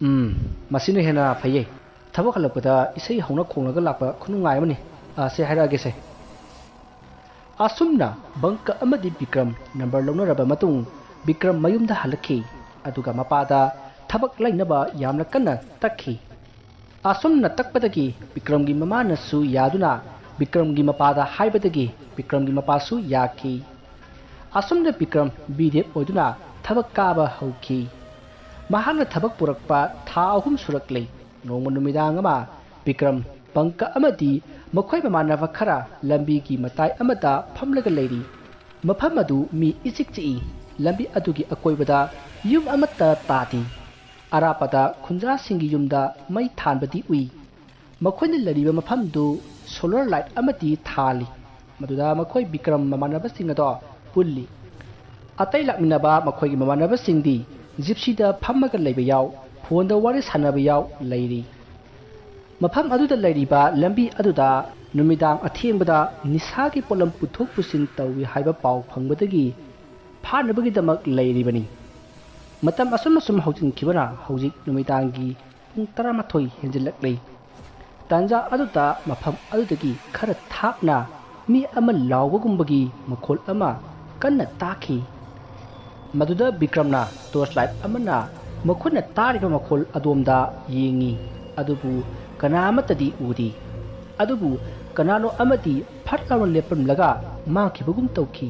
"ꯎꯝ, ꯃꯁꯤꯅ ꯍꯦꯟꯅ ꯐꯩꯌꯦ꯫ ꯊꯕꯛ ꯍꯜꯂꯛꯄꯗ ꯏꯁꯩ ꯍꯧꯅ ꯈꯣꯡꯂꯒ ꯂꯥꯛꯄ ꯈꯨꯅꯨꯡꯉꯥꯏ ꯑꯃꯅꯤ꯫ ꯑ, ꯁꯦ, ꯍꯥꯏꯔꯛꯑꯒꯦ ꯁꯦ꯫" ꯑꯁꯨꯝꯅ ꯕꯪꯀ ꯑꯃꯗꯤ ꯕꯤꯀ꯭ꯔꯝ number ꯂꯧꯅꯔꯕ ꯃꯇꯨꯡ, ꯕꯤꯀ꯭ꯔꯝ ꯃꯌꯨꯝꯗ ꯍꯜꯂꯛꯈꯤ꯫ ꯑꯗꯨꯒ ꯃꯄꯥꯗ ꯊꯕꯛ ꯂꯩꯅꯕ ꯌꯥꯝꯅ ꯀꯟꯅ ꯇꯛꯈꯤ꯫ ꯑꯁꯨꯝꯅ ꯇꯛꯄꯗꯒꯤ ꯕꯤꯀ꯭ꯔꯝꯒꯤ ꯃꯃꯥꯅꯁꯨ ꯌꯥꯗꯨꯅ ꯕꯤꯀ꯭ꯔꯝꯒꯤ ꯃꯄꯥꯗ ꯍꯥꯏꯕꯗꯒꯤ ꯕꯤꯀ꯭ꯔꯝꯒꯤ ꯃꯄꯥꯁꯨ ꯌꯥꯈꯤ꯫ ꯑꯁꯨꯝꯅ ꯕꯤꯀ꯭ꯔꯝ ꯕꯤꯗꯦꯠ ꯑꯣꯏꯗꯨꯅ ꯊꯕꯛ ꯀꯥꯕ ꯍꯧꯈꯤ꯫ ꯃꯍꯥꯛꯅ ꯊꯕꯛ ꯄꯨꯔꯛꯄ ꯊꯥ ꯑꯍꯨꯝ ꯁꯨꯔꯛꯂꯦ꯫ ꯅꯣꯡꯃ ꯅꯨꯃꯤꯗꯥꯡ ꯑꯃ ꯕꯤꯀ꯭ꯔꯝ ꯕꯪꯀ ꯑꯃꯗꯤ ꯃꯈꯣꯏ ꯃꯃꯥꯟꯅꯕ ꯈꯔ ꯂꯝꯕꯤꯒꯤ ꯃꯇꯥꯏ ꯑꯃꯗ ꯐꯝꯂꯒ ꯂꯩꯔꯤ꯫ ꯃꯐꯝ ꯑꯗꯨ ꯃꯤ ꯏꯆꯤꯛ ꯆꯤꯛꯏ꯫ ꯂꯝꯕꯤ ꯑꯗꯨꯒꯤ ꯑꯀꯣꯏꯕꯗ ꯌꯨꯝ ꯑꯃꯠꯇ ꯇꯥꯗꯦ꯫ ꯑꯔꯥꯞꯄꯗ ꯈꯨꯟꯖꯥꯁꯤꯡꯒꯤ ꯌꯨꯝꯗ ꯃꯩ ꯊꯥꯟꯕꯗꯤ ꯎꯏ꯫ ꯃꯈꯣꯏꯅ ꯂꯩꯔꯤꯕ ꯃꯐꯝꯗꯨ ꯁꯣꯂꯔ ꯂꯥꯏꯠ ꯑꯃꯗꯤ ꯊꯥꯜꯂꯤ꯫ ꯃꯗꯨꯗ ꯃꯈꯣꯏ ꯕꯤꯀ꯭ꯔꯝ ꯃꯃꯥꯟꯅꯕꯁꯤꯡ ꯑꯗꯣ ꯄꯨꯜꯂꯤ꯫ ꯑꯇꯩ ꯂꯥꯛꯃꯤꯟꯅꯕ ꯃꯈꯣꯏꯒꯤ ꯃꯃꯥꯟꯅꯕꯁꯤꯡꯗꯤ ꯖꯤꯞꯁꯤꯗ ꯐꯝꯃꯒ ꯂꯩꯕ ꯌꯥꯎ, ꯐꯣꯟꯗ ꯋꯥꯔꯤ ꯁꯥꯟꯅꯕ ꯌꯥꯎ ꯂꯩꯔꯤ꯫ ꯃꯐꯝ ꯑꯗꯨꯗ ꯂꯩꯔꯤꯕ ꯂꯝꯕꯤ ꯑꯗꯨꯗ ꯅꯨꯃꯤꯗꯥꯡ ꯑꯊꯦꯡꯕꯗ ꯅꯤꯁꯥꯒꯤ ꯄꯣꯠꯂꯝ ꯄꯨꯊꯣꯛ ꯄꯨꯁꯤꯟ ꯇꯧꯏ ꯍꯥꯏꯕ ꯄꯥꯎ ꯐꯪꯕꯗꯒꯤ ꯐꯥꯅꯕꯒꯤꯗꯃꯛ ꯂꯩꯔꯤꯕꯅꯤ꯫ ꯃꯇꯝ ꯑꯁꯨꯝ ꯑꯁꯨꯝ ꯍꯧꯖꯤꯟꯈꯤꯕꯅ ꯍꯧꯖꯤꯛ ꯅꯨꯃꯤꯗꯥꯡꯒꯤ ꯄꯨꯡ ꯇꯔꯥꯃꯥꯊꯣꯏ ꯍꯦꯟꯖꯤꯜꯂꯛꯂꯤ꯫ ꯇꯥꯟꯖꯥ ꯑꯗꯨꯗ ꯃꯐꯝ ꯑꯗꯨꯗꯒꯤ ꯈꯔ ꯊꯥꯞꯅ ꯃꯤ ꯑꯃ ꯂꯥꯎꯕꯒꯨꯝꯕꯒꯤ ꯃꯈꯣꯜ ꯑꯃ ꯀꯟꯅ ꯇꯥꯈꯤ꯫ ꯃꯗꯨꯗ ꯕꯤꯀ꯭ꯔꯝꯅ ꯇꯣꯔꯆ ꯂꯥꯏꯠ ꯑꯃꯅ ꯃꯈꯣꯏꯅ ꯇꯥꯔꯤꯕ ꯃꯈꯣꯜ ꯑꯗꯣꯝꯗ ꯌꯦꯡꯉꯤ, ꯑꯗꯨꯕꯨ ꯀꯅꯥ ꯑꯃꯠꯇꯗꯤ ꯎꯗꯦ꯫ ꯑꯗꯨꯕꯨ ꯀꯅꯥꯅꯣ ꯑꯃꯗꯤ ꯐꯠ ꯂꯥꯎꯅ ꯂꯦꯞꯂꯝꯂꯒ ꯃꯥꯡꯈꯤꯕꯒꯨꯝ ꯇꯧꯈꯤ꯫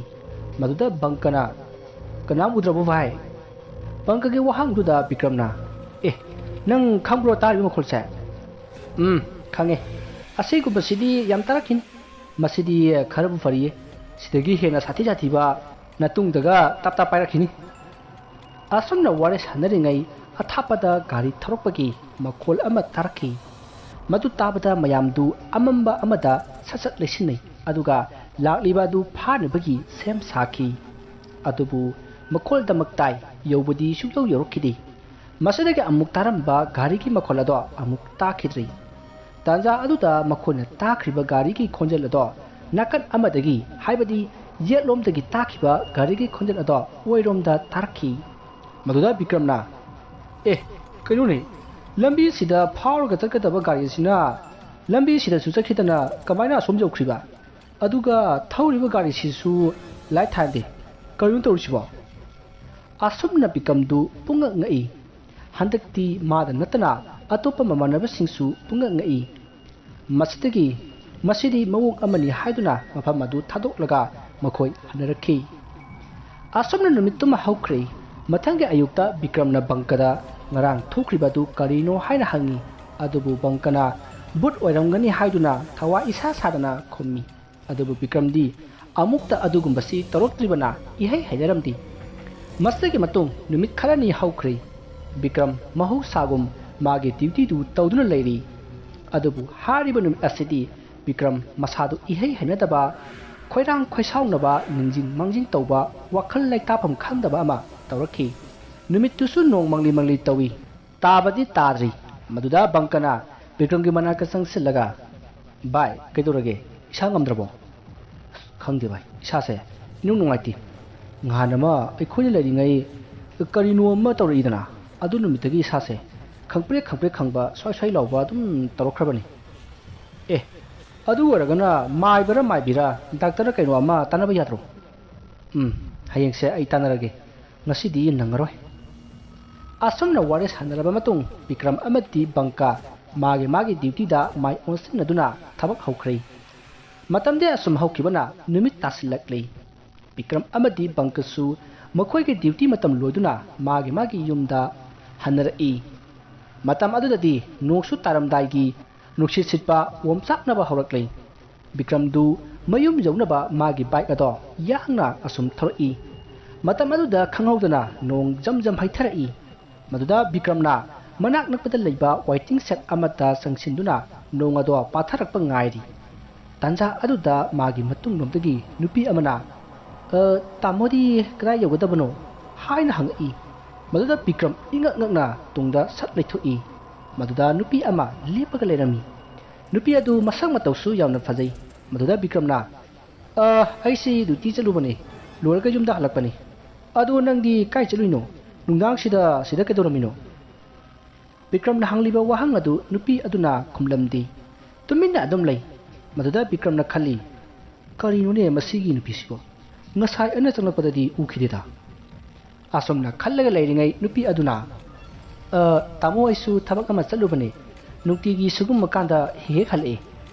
ꯃꯗꯨꯗ ꯕꯪꯀꯅ, "ꯀꯅꯥꯝ ꯎꯗ꯭ꯔꯕꯣ ꯚꯥꯏ?" ꯕꯪꯀꯒꯤ ꯋꯥꯍꯪꯗꯨꯗ ꯕꯤꯀ꯭ꯔꯝꯅ, "ꯑꯦ, ꯅꯪ ꯈꯪꯕ꯭ꯔꯣ ꯇꯥꯔꯤꯕ ꯃꯈꯣꯜꯁꯦ?" "ꯎꯝ, ꯈꯪꯉꯦ꯫ ꯑꯁꯤꯒꯨꯝꯕꯁꯤꯗꯤ ꯌꯥꯝ ꯇꯥꯔꯛꯈꯤꯅꯤ꯫ ꯃꯁꯤꯗꯤ ꯈꯔꯕꯨ ꯐꯔꯤꯌꯦ꯫ ꯁꯤꯗꯒꯤ ꯍꯦꯟꯅ ꯁꯥꯊꯤ ꯁꯥꯊꯤꯕ ꯅꯇꯨꯡꯗꯒ ꯇꯞ ꯇꯞ ꯄꯥꯏꯔꯛꯈꯤꯅꯤ꯫" ꯑꯁꯨꯝꯅ ꯋꯥꯔꯤ ꯁꯥꯟꯅꯔꯤꯉꯩ ꯑꯊꯥꯞꯄꯗ ꯒꯥꯔꯤ ꯊꯧꯔꯛꯄꯒꯤ ꯃꯈꯣꯜ ꯑꯃ ꯇꯥꯔꯛꯈꯤ꯫ ꯃꯗꯨ ꯇꯥꯕꯗ ꯃꯌꯥꯝꯗꯨ ꯑꯃꯝꯕ ꯑꯃꯗ ꯁꯠ ꯁꯠ ꯂꯩꯁꯤꯟꯅꯩ, ꯑꯗꯨꯒ ꯂꯥꯛꯂꯤꯕ ꯑꯗꯨ ꯐꯥꯅꯕꯒꯤ ꯁꯦꯝ ꯁꯥꯈꯤ꯫ ꯑꯗꯨꯕꯨ ꯃꯈꯣꯜꯗꯃꯛ ꯇꯥꯏ, ꯌꯧꯕꯗꯤ ꯁꯨꯡꯌꯧ ꯌꯧꯔꯛꯈꯤꯗꯦ꯫ ꯃꯁꯤꯗꯒꯤ ꯑꯃꯨꯛ ꯇꯥꯔꯝꯕ ꯒꯥꯔꯤꯒꯤ ꯃꯈꯣꯜ ꯑꯗꯣ ꯑꯃꯨꯛ ꯇꯥꯈꯤꯗ꯭ꯔꯤ꯫ ꯇꯥꯟꯖꯥ ꯑꯗꯨꯗ ꯃꯈꯣꯏꯅ ꯇꯥꯈ꯭ꯔꯤꯕ ꯒꯥꯔꯤꯒꯤ ꯈꯣꯟꯖꯦꯜ ꯑꯗꯣ ꯅꯥꯀꯟ ꯑꯃꯗꯒꯤ, ꯍꯥꯏꯕꯗꯤ ꯌꯦꯠꯂꯣꯝꯗꯒꯤ ꯇꯥꯈꯤꯕ ꯒꯥꯔꯤꯒꯤ ꯈꯣꯟꯖꯦꯜ ꯑꯗꯣ ꯑꯣꯏꯔꯣꯝꯗ ꯇꯥꯔꯛꯈꯤ꯫ ꯃꯗꯨꯗ ꯕꯤꯀ꯭ꯔꯝꯅ, "ꯑꯦ, ꯀꯩꯅꯣꯅꯦ, ꯂꯝꯕꯤꯁꯤꯗ ꯐꯥꯎꯔꯒ ꯆꯠꯀꯗꯕ ꯒꯥꯔꯤ ꯑꯁꯤꯅ ꯂꯝꯕꯤꯁꯤꯗꯁꯨ ꯆꯠꯈꯤꯗꯅ ꯀꯃꯥꯏꯅ ꯑꯁꯣꯝ ꯌꯧꯈ꯭ꯔꯤꯕ? ꯑꯗꯨꯒ ꯊꯧꯔꯤꯕ ꯒꯥꯔꯤꯁꯤꯁꯨ ꯂꯥꯏꯠ ꯊꯥꯟꯗꯦ꯫ ꯀꯔꯤꯅꯣ ꯇꯧꯔꯤꯁꯤꯕꯣ?" ꯑꯁꯨꯝꯅ ꯕꯤꯀ꯭ꯔꯝꯗꯨ ꯄꯨꯡꯉꯛ ꯉꯛꯏ꯫ ꯍꯟꯗꯛꯇꯤ ꯃꯥꯗ ꯅꯠꯇꯅ ꯑꯇꯣꯞꯄ ꯃꯃꯥꯟꯅꯕꯁꯤꯡꯁꯨ ꯄꯨꯡꯉꯛ ꯉꯛꯏ꯫ ꯃꯁꯤꯗꯒꯤ, "ꯃꯁꯤꯗꯤ ꯃꯑꯣꯡ ꯑꯃꯅꯤ" ꯍꯥꯏꯗꯨꯅ ꯃꯐꯝ ꯑꯗꯨ ꯊꯥꯗꯣꯛꯂꯒ ꯃꯈꯣꯏ ꯍꯟꯅꯔꯛꯈꯤ꯫ ꯑꯁꯨꯝꯅ ꯅꯨꯃꯤꯠꯇꯨꯃ ꯍꯧꯈ꯭ꯔꯦ꯫ ꯃꯊꯪꯒꯤ ꯑꯌꯨꯛꯇ ꯕꯤꯀ꯭ꯔꯝꯅ ꯕꯪꯀꯗ ꯉꯔꯥꯡ ꯊꯣꯛꯈ꯭ꯔꯤꯕ ꯑꯗꯨ ꯀꯔꯤꯅꯣ ꯍꯥꯏꯅ ꯍꯪꯉꯤ꯫ ꯑꯗꯨꯕꯨ ꯕꯪꯀꯅ "ꯚꯨꯠ ꯑꯣꯏꯔꯝꯒꯅꯤ" ꯍꯥꯏꯗꯨꯅ ꯊꯋꯥ ꯏꯁꯥ ꯁꯥꯗꯅ ꯈꯨꯝꯃꯤ꯫ ꯑꯗꯨꯕꯨ ꯕꯤꯀ꯭ꯔꯝꯗꯤ ꯑꯃꯨꯛꯇ ꯑꯗꯨꯒꯨꯝꯕꯁꯤ ꯇꯧꯔꯛꯇ꯭ꯔꯤꯕꯅ ꯏꯍꯩ ꯍꯩꯅꯔꯝꯗꯦ꯫ ꯃꯁꯤꯒꯤ ꯃꯇꯨꯡ ꯅꯨꯃꯤꯠ ꯈꯔꯅꯤ ꯍꯧꯈ꯭ꯔꯦ꯫ ꯕꯤꯀ꯭ꯔꯝ ꯃꯍꯧꯁꯥꯒꯨꯝ ꯃꯥꯒꯤ ꯗ꯭ꯌꯨꯇꯤꯗꯨ ꯇꯧꯗꯨꯅ ꯂꯩꯔꯤ꯫ ꯑꯗꯨꯕꯨ ꯍꯥꯏꯔꯤꯕ ꯅꯨꯃꯤꯠ ꯑꯁꯤꯗꯤ ꯕꯤꯀ꯭ꯔꯝ ꯃꯁꯥꯗꯨ ꯏꯍꯩ ꯍꯩꯅꯗꯕ, ꯈꯣꯏꯔꯥꯡ ꯈꯣꯏꯁꯥꯎꯅꯕ, ꯅꯤꯡꯖꯤꯡ ꯃꯥꯡꯖꯤꯡ ꯇꯧꯕ, ꯋꯥꯈꯜ ꯂꯩꯇꯥꯐꯝ ꯈꯪꯗꯕ ꯑꯃ ꯇꯧꯔꯛꯈꯤ꯫ ꯅꯨꯃꯤꯠꯇꯨꯁꯨ ꯅꯣꯡ ꯃꯪꯂꯤ ꯃꯪꯂꯤ ꯇꯧꯏ꯫ ꯇꯥꯕꯗꯤ ꯇꯥꯗ꯭ꯔꯤ꯫ ꯃꯗꯨꯗ ꯕꯪꯀꯅ ꯕꯤꯀ꯭ꯔꯝꯒꯤ ꯃꯅꯥꯛꯇ ꯆꯪꯁꯤꯜꯂꯒ, "ꯚꯥꯏ, ꯀꯩꯗꯧꯔꯒꯦ? ꯏꯁꯥ ꯉꯝꯗ꯭ꯔꯕꯣ?" "ꯑꯁ, ꯈꯪꯗꯦ ꯚꯥꯏ, ꯏꯁꯥꯁꯦ ꯏꯅꯨꯡ ꯅꯨꯡꯉꯥꯏꯇꯦ꯫ ꯅꯍꯥꯟ ꯑꯃ ꯑꯩꯈꯣꯏꯅ ꯂꯩꯔꯤꯉꯩ ꯀꯔꯤꯅꯣ ꯑꯃ ꯇꯧꯔꯛꯏꯗꯅ, ꯑꯗꯨ ꯅꯨꯃꯤꯠꯇꯒꯤ ꯏꯁꯥꯁꯦ ꯈꯪꯄ꯭ꯔꯦꯛ ꯈꯪꯄ꯭ꯔꯦꯛ ꯈꯪꯕ, ꯁ꯭ꯋꯥꯏ ꯁ꯭ꯋꯥꯏ ꯂꯥꯎꯕ ꯑꯗꯨꯝ ꯇꯧꯔꯛꯈ꯭ꯔꯕꯅꯤ꯫" "ꯑꯦ, ꯑꯗꯨ ꯑꯣꯏꯔꯒꯅ ꯃꯥꯏꯕꯔ ꯃꯥꯏꯕꯤꯔ, ꯗꯥꯛꯇꯔ ꯀꯩꯅꯣ ꯑꯃ ꯇꯥꯟꯅꯕ ꯌꯥꯗ꯭ꯔꯣ?" "ꯎꯝ, ꯍꯌꯦꯡꯁꯦ ꯑꯩ ꯇꯥꯟꯅꯔꯒꯦ꯫ ꯉꯁꯤꯗꯤ ꯅꯪꯉꯔꯣꯏ꯫" ꯑꯁꯨꯝꯅ ꯋꯥꯔꯤ ꯁꯥꯟꯅꯔꯕ ꯃꯇꯨꯡ ꯕꯤꯀ꯭ꯔꯝ ꯑꯃꯗꯤ ꯕꯪꯀ ꯃꯥꯒꯤ ꯃꯥꯒꯤ ꯗ꯭ꯌꯨꯇꯤꯗ ꯃꯥꯏ ꯑꯣꯟꯁꯤꯟꯅꯗꯨꯅ ꯊꯕꯛ ꯍꯧꯈ꯭ꯔꯦ꯫ ꯃꯇꯝꯗꯤ ꯑꯁꯨꯝ ꯍꯧꯈꯤꯕꯅ ꯅꯨꯃꯤꯠ ꯇꯥꯁꯤꯜꯂꯛꯂꯦ꯫ ꯕꯤꯀ꯭ꯔꯝ ꯑꯃꯗꯤ ꯕꯪꯀꯁꯨ ꯃꯈꯣꯏꯒꯤ ꯗ꯭ꯌꯨꯇꯤ ꯃꯇꯝ ꯂꯣꯏꯗꯨꯅ ꯃꯥꯒꯤ ꯃꯥꯒꯤ ꯌꯨꯝꯗ ꯍꯟꯅꯔꯛꯏ꯫ ꯃꯇꯝ ꯑꯗꯨꯗꯗꯤ ꯅꯣꯡꯁꯨ ꯇꯥꯔꯝꯗꯥꯏꯒꯤ ꯅꯨꯡꯁꯤꯠ ꯁꯤꯠꯄ ꯑꯣꯝꯆꯥꯛꯅꯕ ꯍꯧꯔꯛꯂꯦ꯫ ꯕꯤꯀ꯭ꯔꯝꯗꯨ ꯃꯌꯨꯝ ꯌꯧꯅꯕ ꯃꯥꯒꯤ ꯕꯥꯏꯛ ꯑꯗꯣ ꯌꯥꯡꯅ ꯑꯁꯨꯝ ꯊꯧꯔꯛꯏ꯫ ꯃꯇꯝ ꯑꯗꯨꯗ ꯈꯪꯍꯧꯗꯅ ꯅꯣꯡ ꯖꯝ ꯖꯝ ꯍꯩꯊꯔꯛꯏ꯫ ꯃꯗꯨꯗ ꯕꯤꯀ꯭ꯔꯝꯅ ꯃꯅꯥꯛ ꯅꯛꯄꯗ ꯂꯩꯕ ꯋꯥꯏꯇꯤꯡ ꯁꯦꯠ ꯑꯃꯗ ꯆꯪꯁꯤꯟꯗꯨꯅ ꯅꯣꯡ ꯑꯗꯣ ꯄꯥꯊꯔꯛꯄ ꯉꯥꯏꯔꯤ꯫ ꯇꯥꯟꯖꯥ ꯑꯗꯨꯗ ꯃꯥꯒꯤ ꯃꯇꯨꯡꯂꯣꯝꯗꯒꯤ ꯅꯨꯄꯤ ꯑꯃꯅ, "ꯑ, ꯇꯥꯃꯣꯗꯤ ꯀꯗꯥꯏ ꯌꯧꯒꯗꯕꯅꯣ?" ꯍꯥꯏꯅ ꯍꯪꯉꯛꯏ꯫ ꯃꯗꯨꯗ ꯕꯤꯀ꯭ꯔꯝ ꯏꯉꯛ ꯉꯛꯅ ꯇꯨꯡꯗ ꯁꯠ ꯂꯩꯊꯣꯛꯏ꯫ ꯃꯗꯨꯗ ꯅꯨꯄꯤ ꯑꯃ ꯂꯦꯞꯄꯒ ꯂꯩꯔꯝꯃꯤ꯫ ꯅꯨꯄꯤ ꯑꯗꯨ ꯃꯁꯛ ꯃꯇꯧꯁꯨ ꯌꯥꯝꯅ ꯐꯖꯩ꯫ ꯃꯗꯨꯗ ꯕꯤꯀ꯭ꯔꯝꯅ, "ꯑ, ꯑꯩꯁꯤ ꯗ꯭ꯌꯨꯇꯤ ꯆꯠꯂꯨꯕꯅꯤ, ꯂꯣꯏꯔꯒ ꯌꯨꯝꯗ ꯍꯜꯂꯛꯄꯅꯤ꯫ ꯑꯗꯣ ꯅꯪꯗꯤ ꯀꯥꯏ ꯆꯠꯂꯨꯏꯅꯣ? ꯅꯨꯡꯗꯥꯡꯁꯤꯗ ꯁꯤꯗ ꯀꯩꯗꯧꯔꯝꯃꯤꯅꯣ?" ꯕꯤꯀ꯭ꯔꯝꯅ ꯍꯪꯂꯤꯕ ꯋꯥꯍꯪ ꯑꯗꯨ ꯅꯨꯄꯤ ꯑꯗꯨꯅ ꯈꯨꯝꯂꯝꯗꯦ꯫ ꯇꯨꯃꯤꯟꯅ ꯑꯗꯨꯝ ꯂꯩ꯫ ꯃꯗꯨꯗ ꯕꯤꯀ꯭ꯔꯝꯅ ꯈꯜꯂꯤ, "ꯀꯔꯤꯅꯣꯅꯦ ꯃꯁꯤꯒꯤ ꯅꯨꯄꯤꯁꯤꯕꯣ? ꯉꯁꯥꯏ ꯑꯩꯅ ꯆꯪꯂꯛꯄꯗꯗꯤ ꯎꯈꯤꯗꯦꯗ?" ꯑꯁꯨꯝꯅ ꯈꯜꯂꯒ ꯂꯩꯔꯤꯉꯩ ꯅꯨꯄꯤ ꯑꯗꯨꯅ, "ꯑ, ꯇꯥꯃꯣ, ꯑꯩꯁꯨ ꯊꯕꯛ ꯑꯃ ꯆꯠꯂꯨꯕꯅꯦ꯫ ꯅꯨꯡꯇꯤꯒꯤ ꯁꯤꯒꯨꯝꯕ ꯀꯥꯟꯗ ꯍꯦꯛ ꯍꯦꯛ ꯍꯜꯂꯛꯑꯦ꯫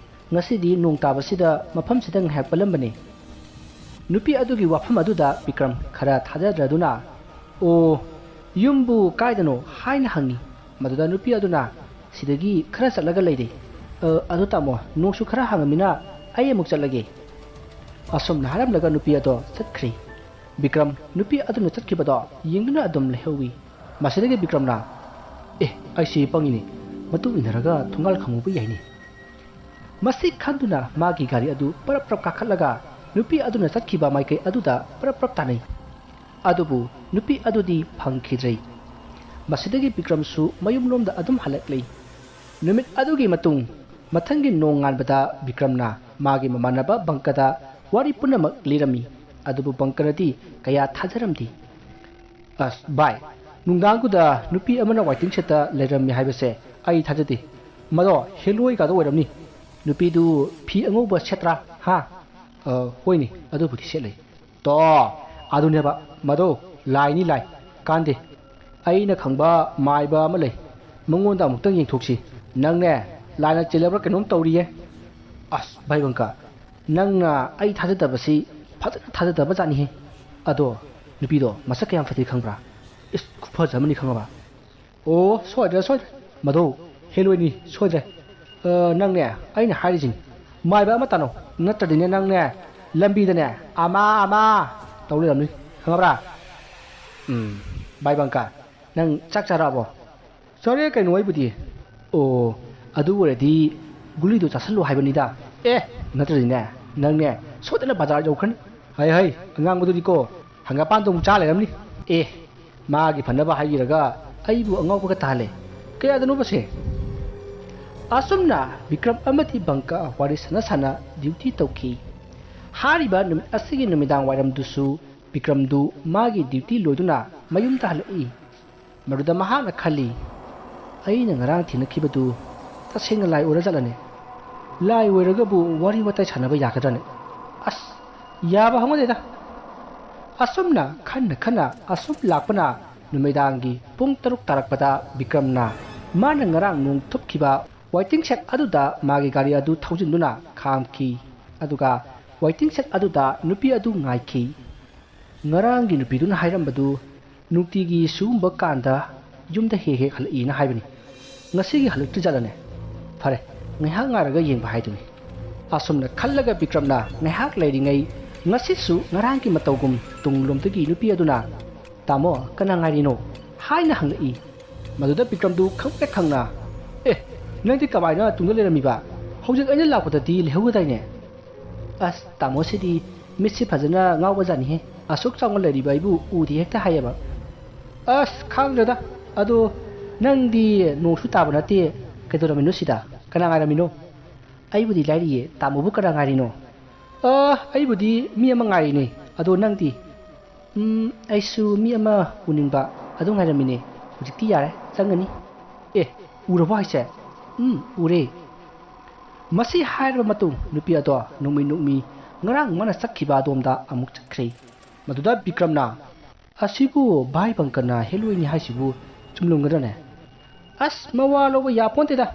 ꯉꯁꯤꯗꯤ ꯅꯣꯡ ꯇꯥꯕꯁꯤꯗ ꯃꯐꯝꯁꯤꯗ ꯉꯥꯏꯍꯥꯛ ꯄꯜꯂꯝꯕꯅꯦ꯫" ꯅꯨꯄꯤ ꯑꯗꯨꯒꯤ ꯋꯥꯐꯝ ꯑꯗꯨꯗ ꯕꯤꯀ꯭ꯔꯝ ꯈꯔ ꯊꯥꯖꯗ꯭ꯔꯗꯨꯅ, "ꯑꯣ, ꯌꯨꯝꯕꯨ ꯀꯥꯏꯗꯅꯣ?" ꯍꯥꯏꯅ ꯍꯪꯉꯤ꯫ ꯃꯗꯨꯗ ꯅꯨꯄꯤ ꯑꯗꯨꯅ, "ꯁꯤꯗꯒꯤ ꯈꯔ ꯆꯠꯂꯒ ꯂꯩꯔꯦ꯫ ꯑ, ꯑꯗꯨ ꯇꯥꯃꯣ, ꯅꯣꯡꯁꯨ ꯈꯔ ꯍꯥꯡꯉꯃꯤꯅ ꯑꯩ ꯑꯃꯨꯛ ꯆꯠꯂꯒꯦ꯫ ꯑꯁꯨꯝꯅ ꯍꯥꯏꯔꯝꯂꯒ ꯅꯨꯄꯤ ꯑꯗꯣ ꯆꯠꯈ꯭ꯔꯤ꯫ ꯕꯤꯀ꯭ꯔꯝ ꯅꯨꯄꯤ ꯑꯗꯨꯅ ꯆꯠꯈꯤꯕꯗꯣ ꯌꯦꯡꯗꯨꯅ ꯑꯗꯨꯝ ꯂꯩꯍꯧꯏ꯫ ꯃꯁꯤꯗꯒꯤ ꯕꯤꯀ꯭ꯔꯝꯅ, "ꯑꯦ, ꯑꯩꯁꯤ ꯄꯪꯉꯤꯅꯤ, ꯃꯇꯨꯡ ꯏꯟꯅꯔꯒ ꯊꯣꯡꯒꯥꯜ ꯈꯥꯝꯃꯨꯕ ꯌꯥꯏꯅꯤ"꯫ ꯃꯁꯤ ꯈꯟꯗꯨꯅ ꯃꯥꯒꯤ ꯒꯥꯔꯤ ꯑꯗꯨ ꯄꯔꯞ ꯄꯔꯞ ꯀꯥꯈꯠꯂꯒ ꯅꯨꯄꯤ ꯑꯗꯨꯅ ꯆꯠꯈꯤꯕ ꯃꯥꯏꯀꯩ ꯑꯗꯨꯗ ꯄꯔꯞ ꯄꯔꯞ ꯇꯥꯅꯩ꯫ ꯑꯗꯨꯕꯨ ꯅꯨꯄꯤ ꯑꯗꯨꯗꯤ ꯐꯪꯈꯤꯗ꯭ꯔꯦ꯫ ꯃꯁꯤꯗꯒꯤ ꯕꯤꯀ꯭ꯔꯝꯁꯨ ꯃꯌꯨꯝꯂꯣꯝꯗ ꯑꯗꯨꯝ ꯍꯜꯂꯛꯂꯤ꯫ ꯅꯨꯃꯤꯠ ꯑꯗꯨꯒꯤ ꯃꯇꯨꯡ ꯃꯊꯪꯒꯤ ꯅꯣꯡꯉꯥꯟꯕꯗ ꯕꯤꯀ꯭ꯔꯝꯅ ꯃꯥꯒꯤ ꯃꯃꯥꯟꯅꯕ ꯕꯪꯀꯗ ꯋꯥꯔꯤ ꯄꯨꯝꯅꯃꯛ ꯂꯤꯔꯝꯃꯤ꯫ ꯑꯗꯨꯕꯨ ꯕꯪꯀꯅꯗꯤ ꯀꯌꯥ ꯊꯥꯖꯔꯝꯗꯦ꯫ "ꯑꯁ ꯚꯥꯏ, ꯅꯨꯡꯗꯥꯡꯗꯨꯗ ꯅꯨꯄꯤ ꯑꯃꯅ waiting shed ꯇ ꯂꯩꯔꯝꯃꯤ ꯍꯥꯏꯕꯁꯦ ꯑꯩ ꯊꯥꯖꯗꯦ꯫ ꯃꯗꯣ ꯍꯦꯂꯣꯏ ꯀꯥꯗꯣ ꯑꯣꯏꯔꯝꯅꯤ꯫ ꯅꯨꯄꯤꯗꯨ ꯐꯤ ꯑꯉꯧꯕ ꯁꯦꯠꯇ꯭ꯔꯥ? ꯍꯥ?" "ꯑ, ꯍꯣꯏꯅꯦ, ꯑꯗꯨꯕꯨꯗꯤ ꯁꯦꯠꯂꯦ"꯫ "ꯇꯣ, ꯑꯗꯨꯅꯦꯕ, ꯃꯗꯣ ꯂꯥꯏꯅꯤ ꯂꯥꯏ꯫ ꯀꯥꯟꯗꯦ, ꯑꯩꯅ ꯈꯪꯕ ꯃꯥꯏꯕ ꯑꯃ ꯂꯩ, ꯃꯉꯣꯟꯗ ꯑꯃꯨꯛꯇꯪ ꯌꯦꯡꯊꯣꯛꯁꯤ꯫ ꯅꯪꯅꯦ, ꯂꯥꯏꯅ ꯆꯦꯜꯂꯕ꯭ꯔꯥ ꯀꯩꯅꯣꯝ ꯇꯧꯔꯤꯌꯦ"꯫ "ꯑꯁ ꯚꯥꯏ ꯕꯪꯀ, ꯅꯪꯅ ꯑꯩ ꯊꯥꯖꯗꯕꯁꯤ ꯐꯖꯅ ꯊꯥꯖꯗꯕ ꯖꯥꯠꯅꯤꯍꯦ꯫ ꯑꯗꯣ ꯅꯨꯄꯤꯗꯣ ꯃꯁꯛ ꯀꯌꯥꯝ ꯐꯖꯩ ꯈꯪꯕ꯭ꯔꯥ? ꯏꯁ, ꯈꯨꯐꯖ ꯑꯃꯅꯤ ꯈꯪꯉꯕ?" "ꯑꯣ, ꯁꯣꯏꯗ꯭ꯔꯦ, ꯁꯣꯏꯗ꯭ꯔꯦ꯫ ꯃꯗꯣ ꯍꯦꯂꯣꯏꯅꯤ, ꯁꯣꯏꯗ꯭ꯔꯦ꯫ ꯑ, ꯅꯪꯅꯦ, ꯑꯩꯅ ꯍꯥꯏꯔꯤꯁꯤꯅꯤ, ꯃꯥꯏꯕ ꯑꯃ ꯇꯥꯅꯧ, ꯅꯠꯇ꯭ꯔꯗꯤꯅꯦ ꯅꯪꯅꯦ ꯂꯝꯕꯤꯗꯅꯦ ꯑꯃ ꯑꯃ ꯇꯧ ꯂꯩꯔꯝꯅꯤ, ꯈꯪꯉꯕ꯭ꯔꯥ?" "ꯎꯝ, ꯚꯥꯏ ꯕꯪꯀ, ꯅꯪ ꯆꯥꯛ ꯆꯥꯔꯛꯑꯕꯣ?" "ꯆꯥꯔꯦ ꯀꯩꯅꯣ ꯑꯩꯕꯨꯗꯤ"꯫ "ꯑꯣ, ꯑꯗꯨ ꯑꯣꯏꯔꯗꯤ ꯒꯨꯂꯤꯗꯣ ꯆꯥꯁꯜꯂꯣ ꯍꯥꯏꯕꯅꯤꯗ꯫ ꯑꯦ, ꯅꯠꯇ꯭ꯔꯗꯤꯅꯦ, ꯅꯪꯅꯦ ꯁꯣꯏꯗꯅ ꯕꯖꯥꯔ ꯌꯧꯈ꯭ꯔꯅꯤ"꯫ "ꯍꯩ ꯍꯩ, ꯑꯉꯥꯡꯕꯗꯨꯗꯤꯀꯣ ꯍꯪꯒꯥꯄꯥꯟꯗꯣ ꯑꯃꯨꯛ ꯆꯥ ꯂꯩꯔꯝꯅꯤ"꯫ "ꯑꯦ, ꯃꯥꯒꯤ ꯐꯅꯕ ꯍꯥꯏꯕꯤꯔꯒ ꯑꯩꯕꯨ ꯑꯉꯥꯎꯕꯒ ꯇꯥꯍꯜꯂꯦ꯫ ꯀꯌꯥꯗꯅꯣꯕꯁꯦ?" ꯑꯁꯨꯝꯅ ꯕꯤꯀ꯭ꯔꯝ ꯑꯃꯗꯤ ꯕꯪꯀ ꯋꯥꯔꯤ ꯁꯥꯟꯅ ꯁꯥꯟꯅ duty ꯇꯧꯈꯤ꯫ ꯍꯥꯏꯔꯤꯕ ꯅꯨꯃꯤꯠ ꯑꯁꯤꯒꯤ ꯅꯨꯃꯤꯗꯥꯡ ꯋꯥꯏꯔꯝꯗꯨꯁꯨ ꯕꯤꯀ꯭ꯔꯝꯗꯨ ꯃꯥꯒꯤ duty ꯂꯣꯏꯗꯨꯅ ꯃꯌꯨꯝꯗ ꯍꯜꯂꯛꯏ꯫ ꯃꯗꯨꯗ ꯃꯍꯥꯛꯅ ꯈꯜꯂꯤ, "ꯑꯩꯅ ꯉꯔꯥꯡ ꯊꯦꯡꯅꯈꯤꯕꯗꯨ ꯇꯁꯦꯡꯅ ꯂꯥꯏ ꯑꯣꯏꯔꯖꯥꯠꯂꯅꯦ? ꯂꯥꯏ ꯑꯣꯏꯔꯒꯕꯨ ꯋꯥꯔꯤ ꯋꯥꯇꯥꯏ ꯁꯥꯟꯅꯕ ꯌꯥꯒꯗ꯭ꯔꯅꯦ? ꯑꯁ, ꯌꯥꯕ ꯍꯧꯅꯗꯦꯗ"꯫ ꯑꯁꯨꯝꯅ ꯈꯟꯅ ꯈꯟꯅ ꯑꯁꯨꯝ ꯂꯥꯛꯄꯅ ꯅꯨꯃꯤꯗꯥꯡꯒꯤ ꯄꯨꯡ ꯇꯔꯨꯛ ꯇꯥꯔꯛꯄꯗ ꯕꯤꯀ꯭ꯔꯝꯅ ꯃꯥꯅ ꯉꯔꯥꯡ ꯅꯣꯡ ꯊꯨꯞꯈꯤꯕ waiting shed ꯑꯗꯨꯗ ꯃꯥꯒꯤ ꯒꯥꯔꯤ ꯑꯗꯨ ꯊꯧꯖꯤꯟꯗꯨꯅ ꯈꯥꯝꯈꯤ꯫ ꯑꯗꯨꯒ waiting shed ꯑꯗꯨꯗ ꯅꯨꯄꯤ ꯑꯗꯨ ꯉꯥꯏꯈꯤ꯫ ꯉꯔꯥꯡꯒꯤ ꯅꯨꯄꯤꯗꯨꯅ ꯍꯥꯏꯔꯝꯕꯗꯨ ꯅꯨꯡꯇꯤꯒꯤ ꯁꯤꯒꯨꯝꯕ ꯀꯥꯟꯗ ꯌꯨꯝꯗ ꯍꯦꯛ ꯍꯦꯛ ꯍꯜꯂꯛꯏꯅ ꯍꯥꯏꯕꯅꯤ꯫ ꯉꯁꯤꯒꯤ ꯍꯜꯂꯛꯇ꯭ꯔꯤꯖꯥꯠꯂꯅꯦ? ꯐꯔꯦ, ꯉꯥꯏꯍꯥꯛ ꯉꯥꯏꯔꯒ ꯌꯦꯡꯕ ꯍꯥꯏꯗꯨꯅꯤ꯫ ꯑꯁꯨꯝꯅ ꯈꯜꯂꯒ ꯕꯤꯀ꯭ꯔꯝꯅ ꯉꯥꯏꯍꯥꯛ ꯂꯩꯔꯤꯉꯩ, ꯉꯁꯤꯁꯨ ꯉꯔꯥꯡꯒꯤ ꯃꯇꯧꯒꯨꯝ ꯇꯨꯡꯂꯣꯝꯗꯒꯤ ꯅꯨꯄꯤ ꯑꯗꯨꯅ, "ꯇꯥꯃꯣ, ꯀꯅꯥ ꯉꯥꯏꯔꯤꯅꯣ?" ꯍꯥꯏꯅ ꯍꯪꯂꯛꯏ꯫ ꯃꯗꯨꯗ ꯕꯤꯀ꯭ꯔꯝꯗꯨ ꯈꯪꯄ꯭ꯔꯦꯛ ꯈꯪꯅ, "ꯑꯦ, ꯅꯪꯗꯤ ꯀꯃꯥꯏꯅ ꯇꯨꯡꯗ ꯂꯩꯔꯝꯃꯤꯕ? ꯍꯧꯖꯤꯛ ꯑꯩꯅ ꯂꯥꯛꯄꯗꯗꯤ ꯂꯩꯍꯧꯒꯗꯥꯏꯅꯦ?" "ꯑꯁ, ꯇꯥꯃꯣꯁꯤꯗꯤ ꯃꯤꯠꯁꯤ ꯐꯖꯅ ꯉꯥꯎꯕꯖꯥꯠꯅꯤꯍꯦ꯫ ꯑꯁꯨꯛ ꯆꯥꯎꯅ ꯂꯩꯔꯤꯕ ꯑꯩꯕꯨ ꯎꯗꯦ ꯍꯦꯛꯇ ꯍꯥꯏꯌꯦꯕ꯫ ꯑꯁ, ꯈꯪꯗ꯭ꯔꯦꯗ꯫ ꯑꯗꯣ ꯅꯪꯗꯤ ꯅꯣꯡꯁꯨ ꯇꯥꯕ ꯅꯠꯇꯦ, ꯀꯩꯗꯧꯔꯝꯃꯤꯅꯣ ꯁꯤꯗ? ꯀꯅꯥ ꯉꯥꯏꯔꯝꯃꯤꯅꯣ?" "ꯑꯩꯕꯨꯗꯤ ꯂꯥꯏꯔꯤꯌꯦ, ꯇꯥꯃꯣꯕꯨ ꯀꯅꯥ ꯉꯥꯏꯔꯤꯅꯣ?" "ꯑ, ꯑꯩꯕꯨꯗꯤ ꯃꯤ ꯑꯃ ꯉꯥꯏꯔꯤꯅꯦ꯫ ꯑꯗꯣ ꯅꯪꯗꯤ?" "ꯎꯝ, ꯑꯩꯁꯨ ꯃꯤ ꯑꯃ ꯎꯅꯤꯡꯕ, ꯑꯗꯨ ꯉꯥꯏꯔꯝꯃꯤꯅꯦ꯫ ꯍꯧꯖꯤꯛꯇꯤ ꯌꯥꯔꯦ, ꯆꯪꯒꯅꯤ꯫" "ꯑꯦ, ꯎꯔꯕꯣ ꯍꯥꯏꯁꯦ?" "ꯎꯝ, ꯎꯔꯦ꯫" ꯃꯁꯤ ꯍꯥꯏꯔꯕ ꯃꯇꯨꯡ ꯅꯨꯄꯤ ꯑꯗꯣ ꯅꯣꯡꯃꯤ ꯅꯣꯡꯃꯤ ꯉꯔꯥꯡ ꯃꯥꯅ ꯆꯠꯈꯤꯕ ꯑꯗꯣꯝꯗ ꯑꯃꯨꯛ ꯆꯠꯈ꯭ꯔꯦ꯫ ꯃꯗꯨꯗ ꯕꯤꯀ꯭ꯔꯝꯅ, "ꯑꯁꯤꯕꯨ ꯚꯥꯏ ꯕꯪꯀꯅ ꯍꯦꯜꯂꯣꯏꯅꯤ ꯍꯥꯏꯁꯤꯕꯨ ꯆꯨꯝꯂꯝꯒꯗ꯭ꯔꯅꯦ? ꯑꯁ, ꯃꯋꯥ ꯂꯧꯕ ꯌꯥꯄꯣꯟꯇꯦꯗ꯫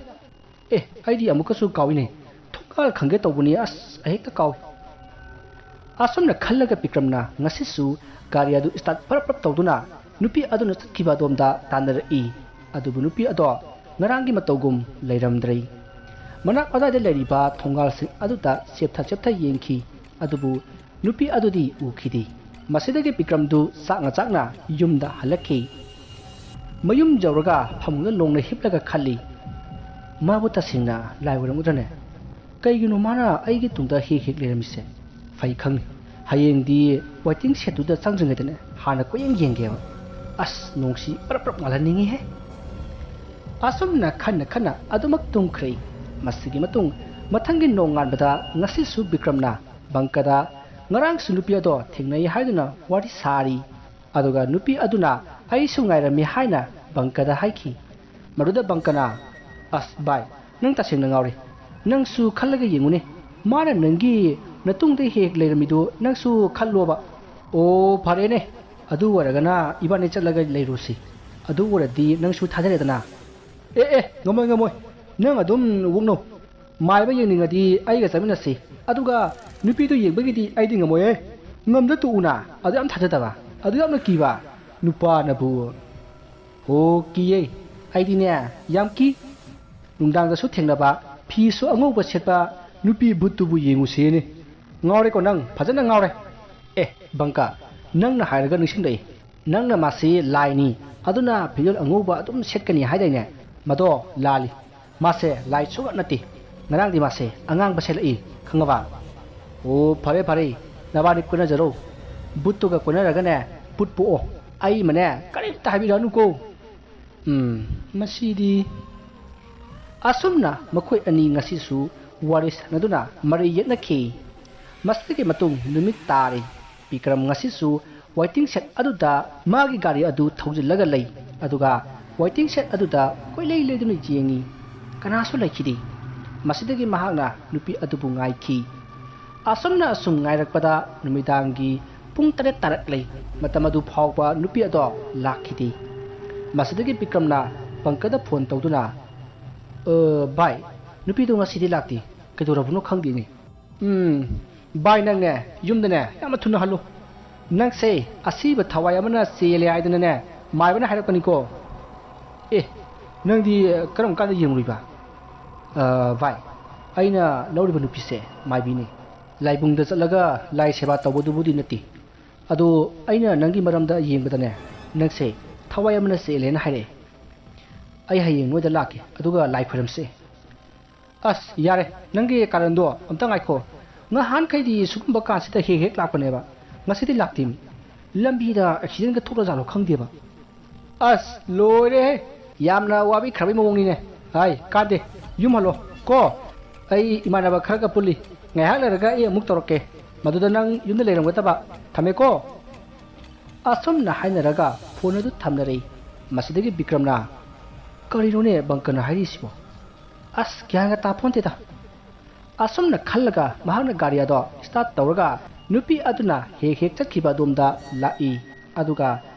ꯑꯦ, ꯑꯩꯗꯤ ꯑꯃꯨꯛꯀꯁꯨ ꯀꯥꯎꯏꯅꯦ꯫ ꯊꯣꯡꯒꯥꯜ ꯈꯪꯒꯦ ꯇꯧꯕꯅꯤ, ꯑꯁ, ꯑꯩ ꯍꯦꯛꯇ ꯀꯥꯎꯏ꯫" ꯑꯁꯨꯝꯅ ꯈꯜꯂꯒ ꯕꯤꯀ꯭ꯔꯝꯅ ꯉꯁꯤꯁꯨ ꯒꯥꯔꯤ ꯑꯗꯨ start ꯄꯔꯞ ꯄꯔꯞ ꯇꯧꯗꯨꯅ ꯅꯨꯄꯤ ꯑꯗꯨꯅ ꯆꯠꯈꯤꯕ ꯑꯗꯣꯝꯗ ꯇꯥꯟꯅꯔꯛꯏ꯫ ꯑꯗꯨꯕꯨ ꯅꯨꯄꯤ ꯑꯗꯣ ꯉꯔꯥꯡꯒꯤ ꯃꯇꯧꯒꯨꯝ ꯂꯩꯔꯝꯗ꯭ꯔꯦ꯫ ꯃꯅꯥꯛ ꯑꯗꯥꯏꯗ ꯂꯩꯔꯤꯕ ꯊꯣꯡꯒꯥꯜꯁꯤꯡ ꯑꯗꯨꯗ ꯁꯦꯞꯊ ꯁꯦꯞꯊ ꯌꯦꯡꯈꯤ꯫ ꯑꯗꯨꯕꯨ ꯅꯨꯄꯤ ꯑꯗꯨꯗꯤ ꯎꯈꯤꯗꯦ꯫ ꯃꯁꯤꯗꯒꯤ ꯕꯤꯀ꯭ꯔꯝꯗꯨ ꯆꯥꯛꯅ ꯆꯥꯛꯅ ꯌꯨꯝꯗ ꯍꯜꯂꯛꯈꯤ꯫ ꯃꯌꯨꯝ ꯌꯧꯔꯒ ꯐꯃꯨꯡꯗ ꯂꯣꯡꯅ ꯍꯤꯞꯂꯒ ꯈꯜꯂꯤ, "ꯃꯥꯕꯨ ꯇꯁꯦꯡꯅ ꯂꯥꯏ ꯑꯣꯏꯔꯝꯒꯗ꯭ꯔꯅꯦ? ꯀꯩꯒꯤꯅꯣ ꯃꯥꯅ ꯑꯩꯒꯤ ꯇꯨꯡꯗ ꯍꯦꯛ ꯍꯦꯛ ꯂꯩꯔꯝꯃꯤꯁꯦ? ꯐꯩ ꯈꯪꯉꯤ, ꯍꯌꯦꯡꯗꯤ waiting shed ꯇꯨꯗ ꯆꯪꯗ꯭ꯔꯤꯉꯩꯗꯅꯦ ꯍꯥꯟꯅ ꯀꯣꯏꯌꯦꯡ ꯌꯦꯡꯒꯦꯕ꯫ ꯑꯁ, ꯅꯣꯡꯁꯤ ꯄ꯭ꯔꯞ ꯄ꯭ꯔꯞ ꯉꯥꯜꯍꯟꯅꯤꯡꯉꯤꯍꯦ꯫" ꯑꯁꯨꯝꯅ ꯈꯟꯅ ꯈꯟꯅ ꯑꯗꯨꯃꯛ ꯇꯨꯝꯈ꯭ꯔꯦ꯫ ꯃꯁꯤꯒꯤ ꯃꯇꯨꯡ ꯃꯊꯪꯒꯤ ꯅꯣꯡꯉꯥꯟꯕꯗ ꯉꯁꯤꯁꯨ ꯕꯤꯀ꯭ꯔꯝꯅ ꯕꯪꯀꯗ ꯉꯔꯥꯡꯁꯨ ꯅꯨꯄꯤ ꯑꯗꯣ ꯊꯦꯡꯅꯩ ꯍꯥꯏꯗꯨꯅ ꯋꯥꯔꯤ ꯁꯥꯔꯤ꯫ ꯑꯗꯨꯒ ꯅꯨꯄꯤ ꯑꯗꯨꯅ "ꯑꯩꯁꯨ ꯉꯥꯏꯔꯝꯃꯤ" ꯍꯥꯏꯅ ꯕꯪꯀꯗ ꯍꯥꯏꯈꯤ꯫ ꯃꯗꯨꯗ ꯕꯪꯀꯅ, "ꯑꯁ ꯚꯥꯏ, ꯅꯪ ꯇꯁꯦꯡꯅ ꯉꯥꯎꯔꯦ꯫ ꯅꯪꯁꯨ ꯈꯜꯂꯒ ꯌꯦꯡꯉꯨꯅꯦ꯫ ꯃꯥꯅ ꯅꯪꯒꯤ ꯅꯇꯨꯡꯗ ꯍꯦꯛ ꯂꯩꯔꯝꯃꯤꯗꯣ ꯅꯪꯁꯨ ꯈꯜꯂꯣꯕ꯫" "ꯑꯣ, ꯐꯔꯦꯅꯦ꯫ ꯑꯗꯨ ꯑꯣꯏꯔꯒꯅ ꯏꯕꯥꯅꯤ ꯆꯠꯂꯒ ꯂꯩꯔꯨꯁꯤ꯫ ꯑꯗꯨ ꯑꯣꯏꯔꯗꯤ ꯅꯪꯁꯨ ꯊꯥꯖꯔꯦꯗꯅ꯫" "ꯑꯦ, ꯑꯦ, ꯉꯝꯃꯣꯏ, ꯉꯝꯃꯣꯏ꯫ ꯅꯪ ꯑꯗꯨꯝ ꯋꯨꯛꯅꯧ꯫ ꯃꯥꯏꯕ ꯌꯦꯡꯅꯤꯡꯉꯗꯤ ꯑꯩꯒ ꯆꯠꯃꯤꯟꯅꯁꯤ꯫ ꯑꯗꯨꯒ ꯅꯨꯄꯤꯗꯨ ꯌꯦꯡꯕꯒꯤꯗꯤ ꯑꯩꯗꯤ ꯉꯝꯃꯣꯏꯌꯦ꯫" "ꯉꯝꯗ ꯇꯣꯛꯎꯅ꯫ ꯑꯗꯨ ꯌꯥꯝ ꯊꯥꯖꯗꯕ꯫ ꯑꯗꯨ ꯌꯥꯝꯅ ꯀꯤꯕ꯫ ꯅꯨꯄꯥꯅꯕꯨ꯫" "ꯑꯣ, ꯀꯤꯌꯦ꯫ ꯑꯩꯗꯤꯅꯦ, ꯌꯥꯝ ꯀꯤ꯫ ꯅꯨꯡꯗꯥꯡꯗꯁꯨ ꯊꯦꯡꯅꯕ, ꯐꯤꯁꯨ ꯑꯉꯧꯕ ꯁꯦꯠꯄ ꯅꯨꯄꯤ ꯚꯨꯠꯇꯨꯕꯨ ꯌꯦꯡꯉꯨꯁꯤꯅꯦ꯫ ꯉꯥꯎꯔꯦꯀꯣ ꯅꯪ, ꯐꯖꯅ ꯉꯥꯎꯔꯦ꯫ ꯑꯦ, ꯕꯪꯀ, ꯅꯪꯅ ꯍꯥꯏꯔꯒ ꯅꯤꯡꯁꯤꯡꯂꯛꯏ꯫ ꯅꯪꯅ ꯃꯥꯁꯤ ꯂꯥꯏꯅꯤ, ꯑꯗꯨꯅ ꯐꯤꯖꯣꯜ ꯑꯉꯧꯕ ꯑꯗꯨꯝ ꯁꯦꯠꯀꯅꯤ ꯍꯥꯏꯗꯥꯏꯅꯦ? ꯃꯗꯣ ꯂꯥꯜꯂꯤ꯫ ꯃꯥꯁꯦ ꯂꯥꯏ ꯁꯨꯡꯅꯠ ꯅꯠꯇꯦ꯫ ꯉꯔꯥꯡꯗꯤ ꯃꯥꯁꯦ ꯑꯉꯥꯡꯕ ꯁꯦꯠꯂꯛꯏ, ꯈꯪꯉꯕ? ꯑꯣ, ꯐꯔꯦ, ꯐꯔꯦ꯫ ꯅꯕꯥꯅꯤ ꯀꯣꯏꯅꯖꯔꯣ꯫ ꯚꯨꯠꯇꯨꯒ ꯀꯣꯏꯅꯔꯒꯅꯦ, ꯚꯨꯠ ꯄꯣꯛꯑꯣ꯫ ꯑꯩꯃꯅꯦ, ꯀꯔꯤꯝꯇ ꯍꯥꯏꯕꯤꯔꯛꯑꯅꯨꯀꯣ꯫ ꯎꯝ, ꯃꯁꯤꯗꯤ꯫ ꯑꯁꯨꯝꯅ ꯃꯈꯣꯏ ꯑꯅꯤ ꯉꯁꯤꯁꯨ ꯋꯥꯔꯤ ꯁꯥꯟꯅꯗꯨꯅ ꯃꯔꯩ ꯌꯦꯠꯅꯈꯤ꯫ ꯃꯁꯤꯒꯤ ꯃꯇꯨꯡ ꯅꯨꯃꯤꯠ ꯇꯥꯔꯦ꯫ ꯕꯤꯀ꯭ꯔꯝ ꯉꯁꯤꯁꯨ waiting shed ꯑꯗꯨꯗ ꯃꯥꯒꯤ ꯒꯥꯔꯤ ꯑꯗꯨ ꯊꯧꯖꯤꯜꯂꯒ ꯂꯩ꯫ ꯑꯗꯨꯒ waiting shed ꯑꯗꯨꯗ ꯀꯣꯏꯂꯩ ꯂꯩꯗꯨꯅ ꯌꯦꯡꯉꯤ꯫ ꯀꯅꯥꯁꯨ ꯂꯩꯈꯤꯗꯦ꯫ ꯃꯁꯤꯗꯒꯤ ꯃꯍꯥꯛꯅ ꯅꯨꯄꯤ ꯑꯗꯨꯕꯨ ꯉꯥꯏꯈꯤ꯫ ꯑꯁꯨꯝꯅ ꯑꯁꯨꯝ ꯉꯥꯏꯔꯛꯄꯗ ꯅꯨꯃꯤꯗꯥꯡꯒꯤ ꯄꯨꯡ ꯇꯔꯦꯠ ꯇꯥꯔꯛꯂꯦ꯫ ꯃꯇꯝ ꯑꯗꯨ ꯐꯥꯎꯕ ꯅꯨꯄꯤ ꯑꯗꯣ ꯂꯥꯛꯈꯤꯗꯦ꯫ ꯃꯁꯤꯗꯒꯤ ꯕꯤꯀ꯭ꯔꯝꯅ ꯕꯪꯀꯗ ꯐꯣꯟ ꯇꯧꯗꯨꯅ, "ꯑ, ꯚꯥꯏ, ꯅꯨꯄꯤꯗꯣ ꯉꯁꯤꯗꯤ ꯂꯥꯛꯇꯦ꯫ ꯀꯩꯗꯧꯔꯕꯅꯣ ꯈꯪꯗꯦꯅꯦ꯫" "ꯎꯝ, ꯚꯥꯏ, ꯅꯪꯅꯦ ꯌꯨꯝꯗꯅꯦ ꯌꯥꯝꯅ ꯊꯨꯅ ꯍꯜꯂꯨ꯫ ꯅꯪꯁꯦ ꯑꯁꯤꯕ ꯊꯋꯥꯏ ꯑꯃꯅ ꯆꯦꯜꯂꯦ ꯍꯥꯏꯗꯅꯅꯦ ꯃꯥꯏꯕꯅ ꯍꯥꯏꯔꯛꯄꯅꯤꯀꯣ꯫" "ꯑꯦ, ꯅꯪꯗꯤ ꯀꯔꯝ ꯀꯥꯟꯗ ꯌꯦꯡꯂꯨꯏꯕ?" "ꯑ, ꯚꯥꯏ, ꯑꯩꯅ ꯂꯧꯔꯤꯕ ꯅꯨꯄꯤꯁꯦ ꯃꯥꯏꯕꯤꯅꯤ꯫ ꯂꯥꯏꯕꯨꯡꯗ ꯆꯠꯂꯒ ꯂꯥꯏ ꯁꯦꯕꯥ ꯇꯧꯕꯗꯨꯕꯨꯗꯤ ꯅꯠꯇꯦ꯫ ꯑꯗꯣ ꯑꯩꯅ ꯅꯪꯒꯤ ꯃꯔꯝꯗ ꯌꯦꯡꯕꯗꯅꯦ, ꯅꯪꯁꯦ ꯊꯋꯥꯏ ꯑꯃꯅ ꯆꯦꯜꯂꯦꯅ ꯍꯥꯏꯔꯛꯑꯦ꯫ ꯑꯩ ꯍꯌꯦꯡ ꯅꯣꯏꯗ ꯂꯥꯛꯀꯦ, ꯑꯗꯨꯒ ꯂꯥꯏ ꯈꯣꯏꯔꯝꯁꯦ꯫" "ꯑꯁ, ꯌꯥꯔꯦ, ꯅꯪꯒꯤ ꯀꯥꯔꯟꯗꯣ ꯑꯝꯇ ꯉꯥꯏꯈꯣ꯫ ꯉꯍꯥꯟꯈꯩꯗꯤ ꯁꯤꯒꯨꯝꯕ ꯀꯥꯟꯁꯤꯗ ꯍꯦꯛ ꯍꯦꯛ ꯂꯥꯛꯄꯅꯦꯕ, ꯉꯁꯤꯗꯤ ꯂꯥꯛꯇꯦꯃꯤ꯫ ꯂꯝꯕꯤꯗ ꯑꯦꯛꯁꯤꯗꯦꯟꯒ ꯊꯣꯛꯂꯖꯥꯠꯂꯣ ꯈꯪꯗꯦꯕ꯫" "ꯑꯁ, ꯂꯣꯏꯔꯦꯍꯦ꯫ ꯌꯥꯝꯅ ꯋꯥꯕꯤꯈ꯭ꯔꯕꯩ ꯃꯑꯣꯡꯅꯤꯅꯦ꯫ ꯍꯥꯏ, ꯀꯥꯟꯗꯦ꯫ ꯌꯨꯝ ꯍꯜꯂꯣ ꯀꯣ꯫ ꯑꯩ ꯏꯃꯥꯟꯅꯕ ꯈꯔꯒ ꯄꯨꯜꯂꯤ꯫ ꯉꯥꯏꯍꯥꯛ ꯂꯩꯔꯒ ꯑꯩ ꯑꯃꯨꯛ ꯇꯧꯔꯛꯀꯦ꯫ ꯃꯗꯨꯗ ꯅꯪ ꯌꯨꯝꯗ ꯂꯩꯔꯝꯒꯗꯕ꯫ ꯊꯝꯃꯦꯀꯣ꯫" ꯑꯁꯨꯝꯅ ꯍꯥꯏꯅꯔꯒ ꯐꯣꯟ ꯑꯗꯨ ꯊꯝꯅꯔꯦ꯫ ꯃꯁꯤꯗꯒꯤ ꯕꯤꯀ꯭ꯔꯝꯅ, "ꯀꯔꯤꯅꯣꯅꯦ ꯕꯪꯀꯅ ꯍꯥꯏꯔꯤꯁꯤꯕꯣ? ꯑꯁ, ꯒ꯭ꯌꯥꯟꯒ ꯇꯥꯄꯣꯟꯇꯦꯗ꯫" ꯑꯁꯨꯝꯅ ꯈꯜꯂꯒ ꯃꯍꯥꯛꯅ ꯒꯥꯔꯤ ꯑꯗꯣ start ꯇꯧꯔꯒ ꯅꯨꯄꯤ ꯑꯗꯨꯅ ꯍꯦꯛ ꯍꯦꯛ ꯆꯠꯈꯤꯕ ꯑꯗꯣꯝꯗ ꯂꯥꯛꯏ꯫ ꯑꯗꯨꯒ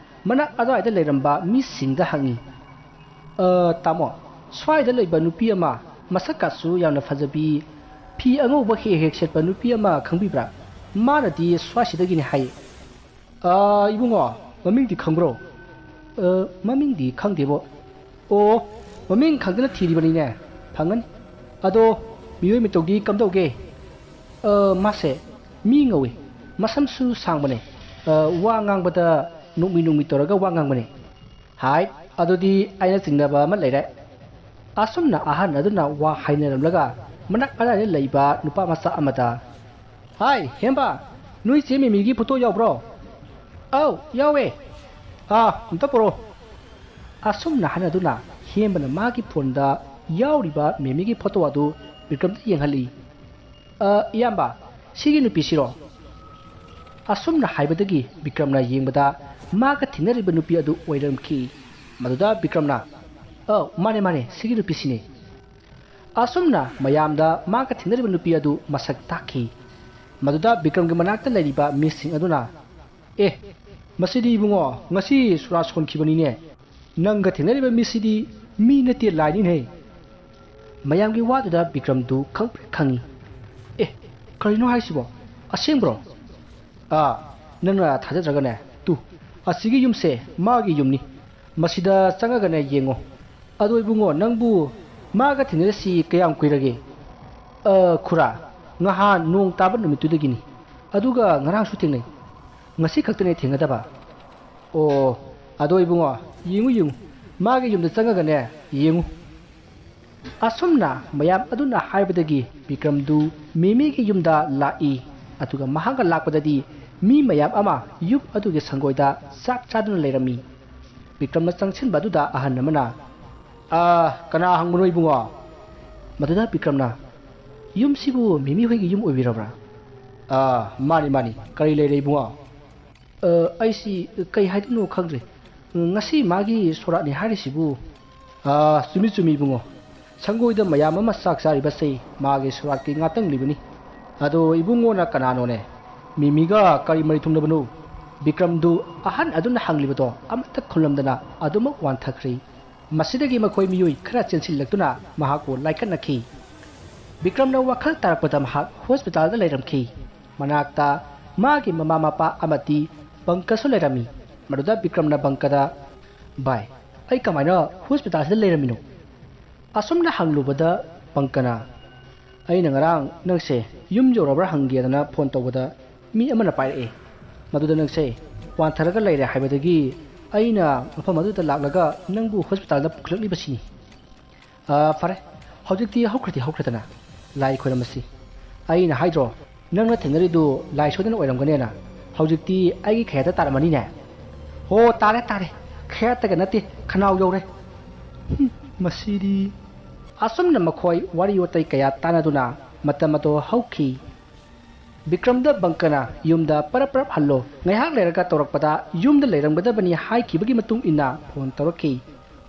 ꯃꯅꯥꯛ ꯑꯗꯨꯋꯥꯏꯗ ꯂꯩꯔꯝꯕ ꯃꯤꯁꯤꯡꯗ ꯍꯪꯉꯤ, "ꯑ, ꯇꯥꯃꯣ, ꯁ꯭ꯋꯥꯏꯗ ꯂꯩꯕ ꯅꯨꯄꯤ ꯑꯃ, ꯃꯁꯛꯀꯁꯨ ꯌꯥꯝꯅ ꯐꯖꯕꯤ, ꯐꯤ ꯑꯉꯧꯕ ꯍꯦꯛ ꯍꯦꯛ ꯁꯦꯠꯄ ꯅꯨꯄꯤ ꯑꯃ ꯈꯪꯕꯤꯕ꯭ꯔꯥ? ꯃꯥꯅꯗꯤ ꯁ꯭ꯋꯥꯏꯁꯤꯗꯒꯤꯅꯤ ꯍꯥꯏ꯫" "ꯑ, ꯏꯕꯨꯡꯉꯣ, ꯃꯃꯤꯡꯗꯤ ꯈꯪꯕ꯭ꯔꯣ?" "ꯑ, ꯃꯃꯤꯡꯗꯤ ꯈꯪꯗꯦꯕꯣ꯫" "ꯑꯣ, ꯃꯃꯤꯡ ꯈꯪꯗꯅ ꯊꯤꯔꯤꯕꯅꯤꯅꯦ꯫ ꯐꯪꯒꯅꯤ꯫ "ꯑꯗꯣ ꯃꯤꯑꯣꯏ ꯃꯇꯧꯗꯤ ꯀꯝꯗꯧꯒꯦ?" "ꯑ, ꯃꯥꯁꯦ ꯃꯤ ꯉꯧꯏ, ꯃꯁꯝꯁꯨ ꯁꯥꯡꯕꯅꯦ, ꯑ, ꯋꯥ ꯉꯥꯡꯕꯗ ꯅꯣꯛꯃꯤ ꯅꯣꯛꯃꯤ ꯇꯧꯔꯒ ꯋꯥ ꯉꯥꯡꯕꯅꯦ꯫" "ꯍꯥꯏ, ꯑꯗꯨꯗꯤ ꯑꯩꯅ ꯆꯤꯡꯅꯕ ꯑꯃ ꯂꯩꯔꯦ꯫" ꯑꯁꯨꯝꯅ ꯑꯍꯟ ꯑꯗꯨꯅ ꯋꯥ ꯍꯥꯏꯅꯔꯝꯂꯒ ꯃꯅꯥꯛ ꯑꯗꯥꯏꯗ ꯂꯩꯕ ꯅꯨꯄꯥ ꯃꯆꯥ ꯑꯃꯗ, "ꯍꯥꯏ, ꯍꯦꯝꯕ, ꯅꯣꯏ ꯆꯦ ꯃꯦꯃꯤꯒꯤ ꯐꯣꯇꯣ ꯌꯥꯎꯕ꯭ꯔꯣ?" "ꯑꯧ, ꯌꯥꯎꯋꯦ꯫" "ꯑꯥ, ꯑꯝꯇ ꯄꯨꯔꯛꯑꯣ꯫" ꯑꯁꯨꯝꯅ ꯍꯥꯏꯅꯗꯨꯅ ꯍꯦꯝꯕꯅ ꯃꯥꯒꯤ ꯐꯣꯟꯗ ꯌꯥꯎꯔꯤꯕ ꯃꯦꯃꯤꯒꯤ ꯐꯣꯇꯣ ꯑꯗꯨ ꯕꯤꯀ꯭ꯔꯝꯗ ꯌꯦꯡꯍꯜꯂꯤ꯫ "ꯑ, ꯏꯌꯥꯝꯕ, ꯁꯤꯒꯤ ꯅꯨꯄꯤꯁꯤꯔꯣ?" ꯑꯁꯨꯝꯅ ꯍꯥꯏꯕꯗꯒꯤ ꯕꯤꯀ꯭ꯔꯝꯅ ꯌꯦꯡꯕꯗ ꯃꯥꯒ ꯊꯦꯡꯅꯔꯤꯕ ꯅꯨꯄꯤ ꯑꯗꯨ ꯑꯣꯏꯔꯝꯈꯤ꯫ ꯃꯗꯨꯗ ꯕꯤꯀ꯭ꯔꯝꯅ, "ꯑꯧ, ꯃꯥꯅꯦ, ꯃꯥꯅꯦ, ꯁꯤꯒꯤ ꯅꯨꯄꯤꯁꯤꯅꯦ꯫" ꯑꯁꯨꯝꯅ ꯃꯌꯥꯝꯗ ꯃꯥꯒ ꯊꯦꯡꯅꯔꯤꯕ ꯅꯨꯄꯤ ꯑꯗꯨ ꯃꯁꯛ ꯇꯥꯛꯈꯤ꯫ ꯃꯗꯨꯗ ꯕꯤꯀ꯭ꯔꯝꯒꯤ ꯃꯅꯥꯛꯇ ꯂꯩꯔꯤꯕ ꯃꯤꯁꯤꯡ ꯑꯗꯨꯅ, "ꯑꯦ, ꯃꯁꯤꯗꯤ ꯏꯕꯨꯡꯉꯣ, ꯉꯁꯤ ꯁꯨꯔꯥꯖ ꯍꯣꯟꯈꯤꯕꯅꯤꯅꯦ꯫ ꯅꯪꯒ ꯊꯦꯡꯅꯔꯤꯕ ꯃꯤꯁꯤꯗꯤ ꯃꯤ ꯅꯠꯇꯦ, ꯂꯥꯏꯅꯤꯅꯦ꯫" ꯃꯌꯥꯝꯒꯤ ꯋꯥꯗꯨꯗ ꯕꯤꯀ꯭ꯔꯝꯗꯨ ꯈꯪꯄ꯭ꯔꯦꯛ ꯈꯪꯉꯤ꯫ "ꯑꯦ, ꯀꯔꯤꯅꯣ ꯍꯥꯏꯁꯤꯕꯣ? ꯑꯁꯦꯡꯕ꯭ꯔꯣ?" "ꯑꯥ, ꯅꯪꯅ ꯊꯥꯖꯗ꯭ꯔꯒꯅꯦ, ꯇꯨ, ꯑꯁꯤꯒꯤ ꯌꯨꯝꯁꯦ ꯃꯥꯒꯤ ꯌꯨꯝꯅꯤ꯫ ꯃꯁꯤꯗ ꯆꯪꯉꯒꯅꯦ ꯌꯦꯡꯉꯣ꯫" "ꯑꯗꯣ ꯏꯕꯨꯡꯉꯣ, ꯅꯪꯕꯨ ꯃꯥꯒ ꯊꯦꯡꯅꯔꯤꯁꯤ ꯀꯌꯥꯝ ꯀꯨꯏꯔꯒꯦ?" "ꯑ, ꯈꯨꯔꯥ, ꯉꯍꯥꯟ ꯅꯣꯡ ꯇꯥꯕ ꯅꯨꯃꯤꯠꯇꯨꯗꯒꯤꯅꯤ꯫ ꯑꯗꯨꯒ ꯉꯔꯥꯡꯁꯨ ꯊꯦꯡꯅꯩ꯫ ꯉꯁꯤ ꯈꯛꯇꯅꯦ ꯊꯦꯡꯅꯗꯕ꯫" "ꯑꯣ, ꯑꯗꯣ ꯏꯕꯨꯡꯉꯣ, ꯌꯦꯡꯉꯨ, ꯌꯦꯡꯉꯨ, ꯃꯥꯒꯤ ꯌꯨꯝꯗ ꯆꯪꯉꯒꯅꯦ ꯌꯦꯡꯉꯨ꯫" ꯑꯁꯨꯝꯅ ꯃꯌꯥꯝ ꯑꯗꯨꯅ ꯍꯥꯏꯕꯗꯒꯤ ꯕꯤꯀ꯭ꯔꯝꯗꯨ ꯃꯦꯃꯤꯒꯤ ꯌꯨꯝꯗ ꯂꯥꯛꯏ꯫ ꯑꯗꯨꯒ ꯃꯍꯥꯛꯅ ꯂꯥꯛꯄꯗꯗꯤ ꯃꯤ ꯃꯌꯥꯝ ꯑꯃ ꯌꯨꯝ ꯑꯗꯨꯒꯤ ꯁꯪꯒꯣꯏꯗ ꯆꯥꯛ ꯆꯥꯗꯨꯅ ꯂꯩꯔꯝꯃꯤ꯫ ꯕꯤꯀ꯭ꯔꯝꯅ ꯆꯪꯁꯤꯟꯕ ꯑꯗꯨꯗ ꯑꯍꯟ ꯑꯃꯅ, "ꯑꯥ, ꯀꯅꯥ ꯍꯪꯕꯅꯣ ꯏꯕꯨꯡꯉꯣ?" ꯃꯗꯨꯗ ꯕꯤꯀ꯭ꯔꯝꯅ, "ꯌꯨꯝꯁꯤꯕꯨ ꯃꯦꯃꯤ ꯍꯣꯏꯒꯤ ꯌꯨꯝ ꯑꯣꯏꯕꯤꯔꯕ꯭ꯔꯥ?" "ꯑꯥ, ꯃꯥꯅꯤ, ꯃꯥꯅꯤ꯫ ꯀꯔꯤ ꯂꯩꯔꯦ ꯏꯕꯨꯡꯉꯣ?" "ꯑ, ꯑꯩꯁꯤ ꯀꯩ ꯍꯥꯏꯗꯣꯏꯅꯣ ꯈꯪꯗ꯭ꯔꯦ꯫ ꯉꯁꯤ ꯃꯥꯒꯤ ꯁꯣꯔꯥꯠꯅꯤ ꯍꯥꯏꯔꯤꯁꯤꯕꯨ?" "ꯑꯥ, ꯆꯨꯝꯃꯤ, ꯆꯨꯝꯃꯤ ꯏꯕꯨꯡꯉꯣ꯫ ꯁꯪꯒꯣꯏꯗ ꯃꯌꯥꯝ ꯑꯃ ꯆꯥꯛ ꯆꯥꯔꯤꯕꯁꯤ ꯃꯥꯒꯤ ꯁꯣꯔꯥꯠꯀꯤ ꯉꯥꯛꯇꯪꯂꯤꯕꯅꯤ꯫ ꯑꯗꯣ ꯏꯕꯨꯡꯉꯣꯅ ꯀꯅꯥꯅꯣꯅꯦ? ꯃꯤꯃꯤꯒ ꯀꯔꯤ ꯃꯔꯤ ꯊꯨꯡꯅꯕꯅꯣ?" ꯕꯤꯀ꯭ꯔꯝꯗꯨ ꯑꯍꯟ ꯑꯗꯨꯅ ꯍꯪꯂꯤꯕꯗꯣ ꯑꯃꯠꯇ ꯈꯨꯝꯂꯝꯗꯅ ꯑꯗꯨꯃꯛ ꯋꯥꯟꯊꯈ꯭ꯔꯦ꯫ ꯃꯁꯤꯗꯒꯤ ꯃꯈꯣꯏ ꯃꯤꯑꯣꯏ ꯈꯔ ꯆꯦꯟꯁꯤꯜꯂꯛꯇꯨꯅ ꯃꯍꯥꯛꯄꯨ ꯂꯥꯏꯀꯠꯅꯈꯤ꯫ ꯕꯤꯀ꯭ꯔꯝꯅ ꯋꯥꯈꯜ ꯇꯥꯔꯛꯄꯗ ꯃꯍꯥꯛ ꯍꯣꯁꯄꯤꯇꯥꯜꯗ ꯂꯩꯔꯝꯈꯤ꯫ ꯃꯅꯥꯛꯇ ꯃꯥꯒꯤ ꯃꯃꯥ ꯃꯄꯥ ꯑꯃꯗꯤ ꯕꯪꯀꯁꯨ ꯂꯩꯔꯝꯃꯤ꯫ ꯃꯗꯨꯗ ꯕꯤꯀ꯭ꯔꯝꯅ ꯕꯪꯀꯗ, "ꯚꯥꯏ, ꯑꯩ ꯀꯃꯥꯏꯅ ꯍꯣꯁꯄꯤꯇꯥꯜꯁꯤꯗ ꯂꯩꯔꯝꯃꯤꯅꯣ?" ꯑꯁꯨꯝꯅ ꯍꯪꯂꯨꯕꯗ ꯄꯪꯀꯅ, ꯑꯩꯅ ꯉꯔꯥꯡ ꯅꯪꯁꯦ ꯌꯨꯝ ꯌꯧꯔꯕ꯭ꯔꯥ ꯍꯪꯒꯦꯗꯅ ꯐꯣꯟ ꯇꯧꯕꯗ ꯃꯤ ꯑꯃꯅ ꯄꯥꯏꯔꯛꯑꯦ꯫ ꯃꯗꯨꯗ ꯅꯪꯁꯦ ꯋꯥꯟꯊꯔꯒ ꯂꯩꯔꯦ ꯍꯥꯏꯕꯗꯒꯤ ꯑꯩꯅ ꯃꯐꯝ ꯑꯗꯨꯗ ꯂꯥꯛꯂꯒ ꯅꯪꯕꯨ ꯍꯣꯁꯄꯤꯇꯥꯜꯗ ꯄꯨꯈꯠꯂꯛꯂꯤꯕꯁꯤꯅꯤ꯫ ꯑ, ꯐꯔꯦ, ꯍꯧꯖꯤꯛꯇꯤ ꯍꯧꯈ꯭ꯔꯗꯤ ꯍꯧꯈ꯭ꯔꯦꯗꯅ, ꯂꯥꯏ ꯈꯣꯏꯔꯝꯃꯁꯤ꯫ ꯑꯩꯅ ꯍꯥꯏꯗ꯭ꯔꯣ, ꯅꯪꯅ ꯊꯦꯡꯅꯔꯤꯗꯨ ꯂꯥꯏ ꯁꯣꯏꯗꯅ ꯑꯣꯏꯔꯝꯒꯅꯦꯅ꯫ ꯍꯧꯖꯤꯛꯇꯤ ꯑꯩꯒꯤ ꯈꯌꯥꯠꯇ ꯇꯥꯔꯝꯃꯅꯤꯅꯦ꯫ ꯍꯣ, ꯇꯥꯔꯦ, ꯇꯥꯔꯦ꯫ ꯈꯌꯥꯠꯇꯒ ꯅꯠꯇꯦ, ꯈꯅꯥꯎ ꯌꯧꯔꯦ꯫ ꯍꯨꯝ, ꯃꯁꯤꯗꯤ꯫ ꯑꯁꯨꯝꯅ ꯃꯈꯣꯏ ꯋꯥꯔꯤ ꯋꯥꯇꯥꯏ ꯀꯌꯥ ꯇꯥꯟꯅꯗꯨꯅ ꯃꯇꯝ ꯑꯗꯨ ꯍꯧꯈꯤ꯫ ꯕꯤꯀ꯭ꯔꯝꯗ ꯕꯪꯀꯅ ꯌꯨꯝꯗ ꯄꯔꯞ ꯄꯔꯞ ꯍꯜꯂꯣ, ꯉꯥꯏꯍꯥꯛ ꯂꯩꯔꯒ ꯇꯧꯔꯛꯄꯗ ꯌꯨꯝꯗ ꯂꯩꯔꯝꯒꯗꯕꯅꯤ ꯍꯥꯏꯈꯤꯕꯒꯤ ꯃꯇꯨꯡ ꯏꯟꯅ ꯐꯣꯟ ꯇꯧꯔꯛꯈꯤ꯫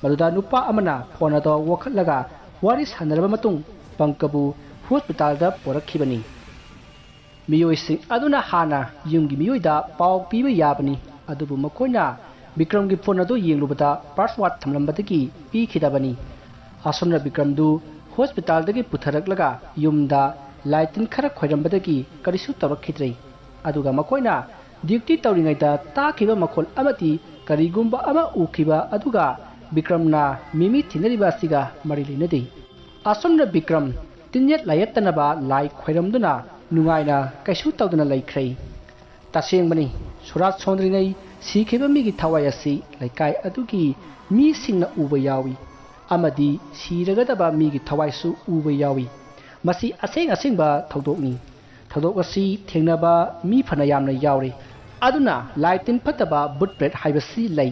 ꯃꯗꯨꯗ ꯅꯨꯄꯥ ꯑꯃꯅ ꯐꯣꯟ ꯑꯗꯣ ꯋꯥꯈꯠꯂꯒ ꯋꯥꯔꯤ ꯁꯥꯟꯅꯔꯕ ꯃꯇꯨꯡ ꯕꯪꯀꯕꯨ ꯍꯣꯁꯄꯤꯇꯥꯜꯗ ꯄꯣꯔꯛꯈꯤꯕꯅꯤ꯫ ꯃꯤꯑꯣꯏꯁꯤꯡ ꯑꯗꯨꯅ ꯍꯥꯟꯅ ꯌꯨꯝꯒꯤ ꯃꯤꯑꯣꯏꯗ ꯄꯥꯎ ꯄꯤꯕ ꯌꯥꯕꯅꯤ, ꯑꯗꯨꯕꯨ ꯃꯈꯣꯏꯅ ꯕꯤꯀ꯭ꯔꯝꯒꯤ ꯐꯣꯟ ꯑꯗꯨ ꯌꯦꯡꯂꯨꯕꯗ ꯄꯥꯁꯋꯥꯔꯗ ꯊꯝꯂꯝꯕꯗꯒꯤ ꯄꯤꯈꯤꯗꯕꯅꯤ꯫ ꯑꯁꯨꯝꯅ ꯕꯤꯀ꯭ꯔꯝꯗꯨ ꯍꯣꯁꯄꯤꯇꯥꯜꯗꯒꯤ ꯄꯨꯊꯔꯛꯂꯒ ꯌꯨꯝꯗ ꯂꯥꯏ ꯇꯤꯟ ꯈꯔ ꯈꯣꯏꯔꯝꯕꯗꯒꯤ ꯀꯔꯤꯁꯨ ꯇꯧꯔꯛꯈꯤꯗ꯭ꯔꯦ꯫ ꯑꯗꯨꯒ ꯃꯈꯣꯏꯅ ꯗ꯭ꯌꯨꯇꯤ ꯇꯧꯔꯤꯉꯩꯗ ꯇꯥꯈꯤꯕ ꯃꯈꯣꯜ ꯑꯃꯗꯤ ꯀꯔꯤꯒꯨꯝꯕ ꯑꯃ ꯎꯈꯤꯕ ꯑꯗꯨꯒ ꯕꯤꯀ꯭ꯔꯝꯅ ꯃꯤꯃꯤ ꯊꯤꯅꯔꯤꯕ ꯑꯁꯤꯒ ꯃꯔꯤ ꯂꯩꯅꯗꯦ꯫ ꯑꯁꯨꯝꯅ ꯕꯤꯀ꯭ꯔꯝ ꯇꯤꯟꯌꯦꯠ ꯂꯥꯏꯌꯦꯠꯇꯅꯕ ꯂꯥꯏ ꯈꯣꯏꯔꯝꯗꯨꯅ ꯅꯨꯡꯉꯥꯏꯅ ꯀꯩꯁꯨ ꯇꯧꯗꯅ ꯂꯩꯈ꯭ꯔꯦ꯫ ꯇꯁꯦꯡꯕꯅꯤ, ꯁꯨꯔꯥꯠ ꯁꯣꯟꯗ꯭ꯔꯤꯉꯩ ꯁꯤꯈꯤꯕ ꯃꯤꯒꯤ ꯊꯋꯥꯏ ꯑꯁꯤ ꯂꯩꯀꯥꯏ ꯑꯗꯨꯒꯤ ꯃꯤꯁꯤꯡꯅ ꯎꯕ ꯌꯥꯎꯏ, ꯑꯃꯗꯤ ꯁꯤꯔꯒꯗꯕ ꯃꯤꯒꯤ ꯊꯋꯥꯏꯁꯨ ꯎꯕ ꯌꯥꯎꯏ꯫ ꯃꯁꯤ ꯑꯁꯦꯡ ꯑꯁꯦꯡꯕ ꯊꯧꯗꯣꯛꯅꯤ꯫ ꯊꯧꯗꯣꯛ ꯑꯁꯤ ꯊꯦꯡꯅꯕ ꯃꯤ ꯐꯅ ꯌꯥꯝꯅ ꯌꯥꯎꯔꯤ꯫ ꯑꯗꯨꯅ ꯂꯥꯏ ꯇꯤꯟ ꯐꯠꯇꯕ, ꯕꯨꯠ ꯄ꯭ꯔꯦꯠ ꯍꯥꯏꯕꯁꯤ ꯂꯩ꯫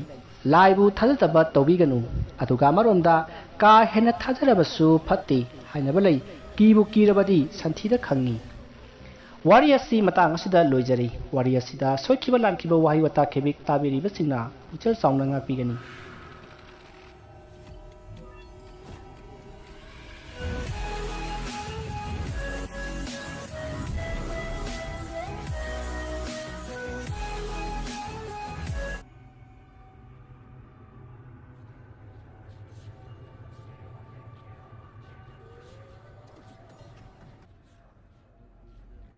ꯂꯥꯏꯕꯨ ꯊꯥꯖꯗꯕ ꯇꯧꯕꯤꯒꯅꯨ꯫ ꯑꯗꯨꯒ ꯑꯃꯔꯣꯝꯗ ꯀꯥ ꯍꯦꯟꯅ ꯊꯥꯖꯔꯕꯁꯨ ꯐꯠꯇꯦ ꯍꯥꯏꯅꯕ ꯂꯩ꯫ ꯀꯤꯕꯨ ꯀꯤꯔꯕꯗꯤ ꯁꯟꯊꯤꯗ ꯈꯪꯉꯤ꯫ ꯋꯥꯔꯤ ꯑꯁꯤ ꯃꯇꯥꯡ ꯑꯁꯤꯗ ꯂꯣꯏꯖꯔꯤ꯫ ꯋꯥꯔꯤ ꯑꯁꯤꯗ ꯁꯣꯏꯈꯤꯕ ꯂꯥꯟꯈꯤꯕ ꯋꯥꯍꯩ ꯋꯥꯇꯥ ꯈꯦꯕꯤꯛ ꯇꯥꯕꯤꯔꯤꯕꯁꯤꯡꯅ ꯄꯨꯛꯆꯦꯜ ꯆꯥꯎꯅ ꯉꯥꯛꯄꯤꯒꯅꯤ꯫